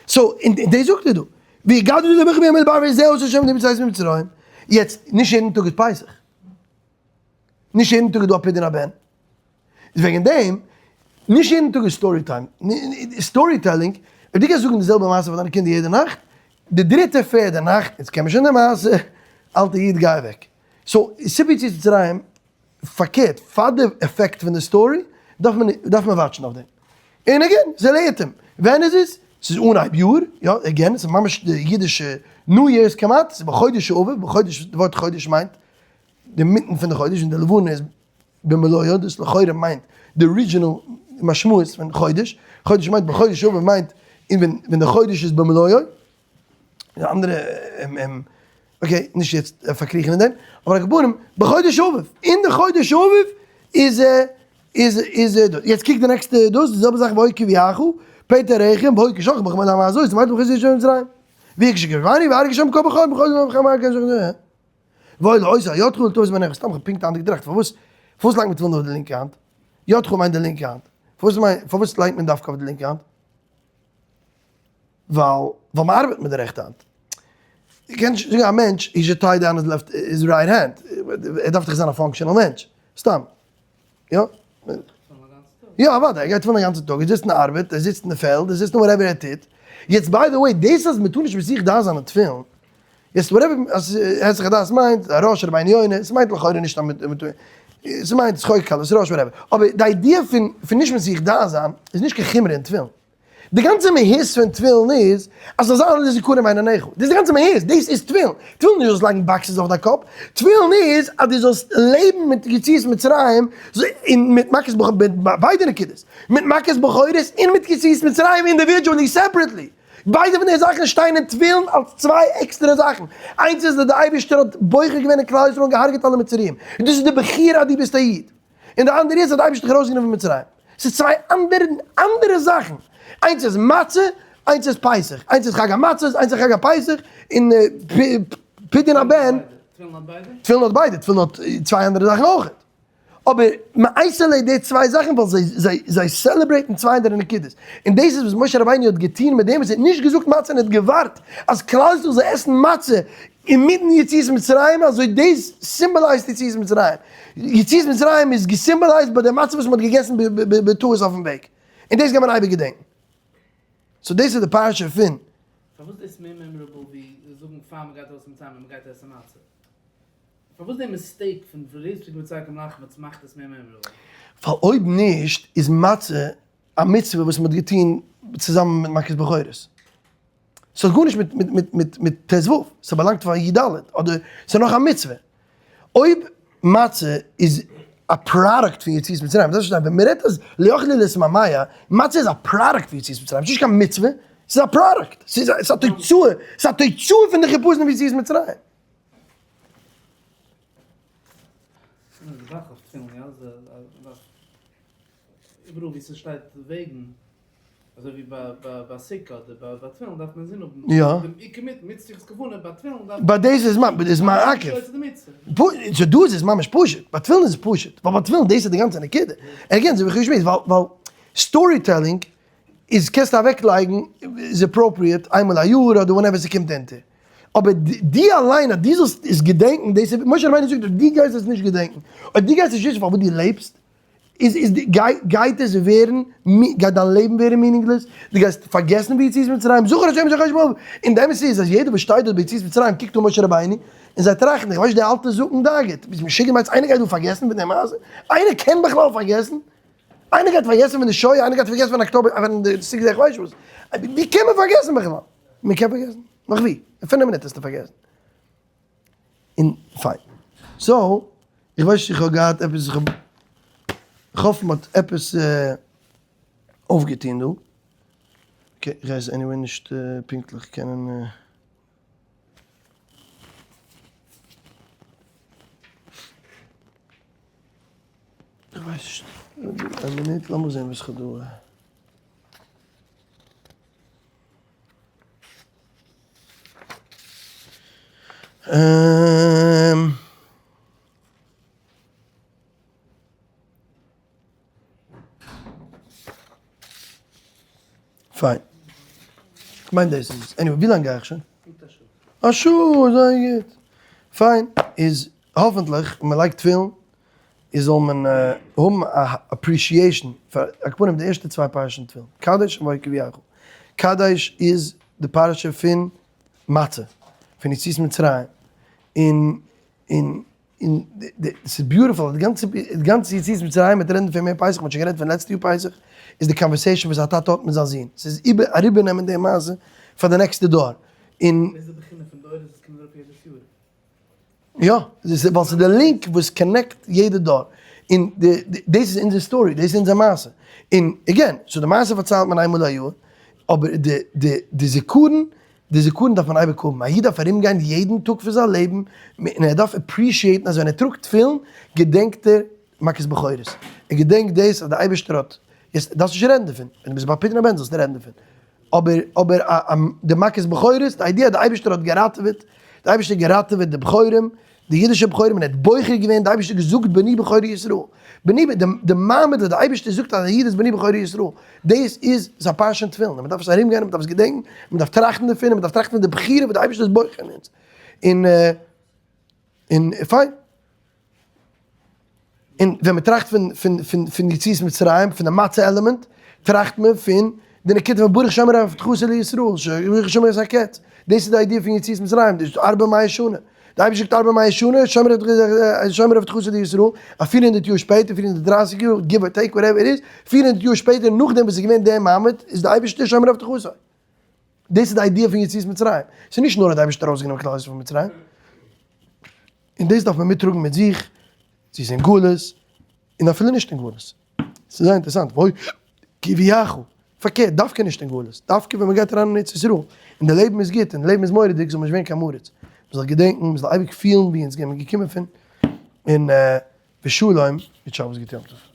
So, און דאס זאגט ער דא, והגדת לבנך ביום הדבר וזהו עשה השם בצאתכם ממצרים, יעצט, נישט יעדן טאג איז פסח. נישט יעדן טאג איז דא א פדיון הבן. איז וועגן דעם, נישט יעדן טאג איז story time. Story telling, אויב דו גייסט זאגן די זעלבע מעשה פאר דיינע קינדער יעדע נאכט, די דריטע פערדע נאכט, יעצט קען מען שוין די מעשה. אלטע איד גיי אוועק. So סיפור יציאת מצרים, פארקערט, פאר די עפעקט פון די story, דארף מען דארף מען watch ן אויף דעם. און again, זיי לערנט אים. ווען איז עס? ס'איז אנהייב יאר, יא, again, ס'איז ממש די אידישע New Year's כמעט, ס'איז בחודש האביב, בחודש, די ווארט חודש מיינט די מיטן פון די חודש, און די לבנה איז במלואה, דאס לכאורה מיינט די original משמעות פון חודש, חודש מיינט בחודש האביב מיינט אין ווען ווען די חודש איז במלואו, די אנדערע okay נישט יעצט פארקריכן אין דעם, אבער על כל פנים בחודש האביב, אין די חודש האביב איז איז איז דאס, יעצט קוק די נעקסטע דאס, די זעלבע זאך והיה כי יביאך פטר רחם והיה כי ישאלך בנך מה האדמה הזאת ואמרת בחודש יציאת מצרים והיה כי ישכבני והרג שם כל בכור בחודש והיה לאות על ידך ולטובת בעיניך, סתם כ'האב פונקט אנדערש געטראכט, פארוואס פארוואס לייגט מען תפילין אויף די לינקע האנט? ידך מיינט די לינקע האנט, פארוואס מיינט פארוואס לייגט מען דווקא אויף די לינקע האנט? ווייל ווייל מען ארבעט מיט די רעכטע האנט. דו קענסט נישט זאגן א מענטש he should tie down his left his right hand, ער דארף דאך זיין א functional מענטש, סתם. יא? יא אוודאי, ער גייט תפילין א גאנצע טאג, ער זיצט אין די ארבעט, ער זיצט אין די פעלד, ער זיצט אין whatever ער טוט. יעצט by the way, דאס אז מען טאר נישט מסיח דעת זיין אין תפילין, יעצט whatever אז היסח הדעת מיינט, א ראש רבינו יונה, ס'מיינט לכאורה נישט אז מען טאר, ס'מיינט שחוק קלות ראש whatever, אבער די idea פון פון נישט מסיח דעת זיין איז נישט קיין חומרא אין תפילין. די גאנצע מהות פון תפילין איז אז ס'זאל זיין לזכרון בין עיניך. דאס איז די גאנצע מהות, דאס איז תפילין. תפילין איז נישט זאלסט לייגן boxes אויף דיין קאפ, תפילין איז אז דו זאלסט לעבן מיט יציאת מצרים, און מיט מכות בכורות, מיט ביידע נקודות, מיט מכות בכורות און מיט יציאת מצרים individually separately. ביידע פון די זאכן שטייען אין תפילין אלס צוויי עקסטערע זאכן. איינס איז אז דער אייבערשטער האט בוחר געווען אין כלל ישראל און געהארגעט אלע מצריים, און דאס איז די בחירה אז דו ביסט א איד. און די אנדערע איז אז די אייבערשטער האט דיך ארויסגענומען פון מצרים. ס'איז צוויי אנדערע אנדערע זאכן. איינס איז מצה, איינס איז פסח. איינס איז חג המצות, איינס איז חג הפסח, און פדיון הבן.
תפילין האט ביידע?
תפילין האט ביידע, תפילין האט צוויי אנדערע זאכן אויך. אבער מ' isolate די צוויי זאכן ווייל זיי זיי זיי celebrate ן צוויי אנדערע נקודות. און דאס איז וואס משה רבינו האט געטון מיט דעם וואס ער האט נישט געזאגט מצה און ער האט געווארט אז כלל ישראל זאל עסן מצה אינמיטן יציאת מצרים, אזוי דאס symbolize ט יציאת מצרים. יציאת מצרים איז גע symbolize ט ביי די מצה וואס מען האט געגעסן בטעות אויפן וועג. און דאס גייט מען אייביג געדענקן. so דאס איז די פרשה פון.
פארוואס דאס מער memorable ווי זאגן פאר מען גייט ארויס פון מצרים אז מען גייט עסן מצה? פארוואס די mistake פון ולא יספיקו בצר כמלאך מאכט עס מער memorable?
ווייל אויב נישט איז מצה א מצוה וואס מען האט געטון צוזאמען מיט מכות בכורות. ס'האט גארנישט מיט מיט מיט מיט מיט ט ו, ס'באלאנגט פאר י ד, אדער ס'איז נאך א מצוה. אויב מצה איז א product פון יציאת מצרים, דאס ווען מ'רעדט אז לא יכלו להתמהמה, מצה איז א product פון יציאת מצרים, ס'איז נישט קיין מצוה, ס'איז א product, ס'איז א תוצאה, ס'איז א תוצאה פון די חיפזון פון יציאת מצרים.
איבעראל ווי ס'שטייט וועגן, אזוי ווי ביי סוכה אדער ביי תפילין דארף מען אינזין האבן דעם עיקר מצוות כוונה, ביי תפילין דארף מען.
ביי דאס איז איז מעכב. so דא איז עס ממש פשוט, ביי תפילין איז עס פשוט, ווייל ביי תפילין דאס איז די גאנצע נקודה. again אזוי ווי איך האב געשמועסט, ווייל storytelling איז קענסטו אוועק לייגן איז appropriate איינמאל א יאר אדער whenever ס'קומט אונטער. אבער דו אליין אז דו זאלסט עס געדענקן, דאס איז, משה רבינו זאגט דו גייסט עס נישט געדענקן, אויב דו גייסט נישט וויסן פארוואס דו לעבסט, איז איז די גיי גייט עס ווערן גייט דיין לעבן ווערן meaningless, דו גייסט פארגעסן ווי יציאת מצרים, זכור את יום זכור שמור, און די אמת איז אז יעדער וואס שטייט דארט ביי יציאת מצרים קוקט אן משה רבינו, און זיי טראכטן, איך ווייס נישט די אלטע זקן דאגה'ט, ביסט משוגע מיינסט איינער גייט דא פארגעסן פון די מעשה? איינער קען בכלל פארגעסן? איינער גייט פארגעסן פון די שואה? איינער גייט פארגעסן פון אקטאבער פון די six איך ווייס וואס? ווי קען מען פארגעסן בכלל? מען קען פארגעסן? נאך ווי? אין פינף מינוט האסטו פארגעסן. און פיין. so, איך ווייס נישט איך האב געהאט עפעס, איך האב, איך האף מ'האט עפעס אויפגעטון דא. okay, איך גיי עס anyway נישט פונקטליך קענען. איך ווייס נישט. א מינוט, לאמיר זען וואס איך האב דא. פיין. כ'מיין דאס איז עס. anyway, ווי לאנג גיי איך שוין? א שעה, זייער גוט. פיין, איז האפענטליך ווען מ'לייגט תפילין איז זאל מען האבן א appreciation פאר על כל פנים די ערשטע צוויי פרשות תפילין, קדש און והיה כי יביאך. קדש איז די פרשה פון מצה, פון יציאת מצרים, און און און ס'איז beautiful, די גאנצע די גאנצע יציאת מצרים מיט רעדן פון מער פסח, מ'האט שוין גערעדט פון לעצטע יאר פסח, איז די conversation וואס א טאטע האט מיט זיין זון, ס'איז איבער אריבערנעמען די מעשה פאר די נעקסטע דור, און.
דאס איז די בחינה פון דורות וואס קומט אראפ יעדעס יאר.
יא, ווייל ס'איז די link וואס connect יעדע דור, און דאס איז אונזער story, דאס איז אונזער מעשה, און again, so די מעשה פארציילט מען איינמאל א יאר, אבער די די די זיכרון, די זיכרון דארף מען אייביג האבן, א איד דארף ארום גיין יעדן טאג פון זיין לעבן, און ער דארף appreciate ן אז ווען ער טראגט תפילין געדענקט ער מכת בכורות, ער געדענקט דאס אז די אייבערשטער האט, יעצט דארפסט נישט רעדן דערפון, ווען דו ביסט ביי פדיון הבן זאלסטו רעדן דערפון, אבער אבער די מכת בכורות, די idea אז די אייבערשטער האט געראטעוועט, די אייבערשטער האט געראטעוועט די בכורים, די אידישע בכורים, און ער האט בוחר געווען, די אייבערשטער האט געזאגט בני בכורי ישראל, בני ב, די מעמד וואס די אייבערשטער זאגט אז א איד איז בני בכורי ישראל, דאס איז א פרשה אין תפילין, און מען דארף עס ארום גיין און מען דארף עס געדענקען, און מען דארף טראכטן דערפון, און מען דארף טראכטן פון די בחירה וואס די אייבערשטער איז בוחר אין אונז, און און פיין. און ווען מען טראכט פון פון פון פון יציאת מצרים, פון די מצה element, טראכט מען פון די נקודה פון ברוך שומר הבטחתו לישראל, ברוך שומר את הקץ. דאס איז די idea פון יציאת מצרים, דאס איז ארבע מאות שנה. די אייבערשטער זאגט ארבע מאות שנה, שומר שומר הבטחתו לישראל, א 400 יאר שפעטער, 430 יאר, give or take whatever it is, 400 יאר שפעטער נאכדעם וואס איז געווען דער מעמד, איז די אייבערשטער שומר הבטחתו. דאס איז די idea פון יציאת מצרים. ס'איז נישט נאר אז די אייבערשטער האט ארויסגענומען כלל ישראל פון מצרים. און דאס דארף מען מיטטראגן מיט זיך, צו ס'איז אין גלות, און אפילו נישט אין גלות. ס'איז זייער אינטערעסאנט, וואוי, כביכול, פארקערט, דווקא נישט אין גלות, דווקא ווען מ'גייט אריין אין ארץ ישראל, און די לעבן איז גוט, און די לעבן איז מורא'דיג, זאל מען נישט ווערן קיין מעריץ. מ'זאל געדענקן, מ'זאל אייביג פילן ווי אונז זענען געקומען פון, און ושלום, מיט שבת גוט יום טוב.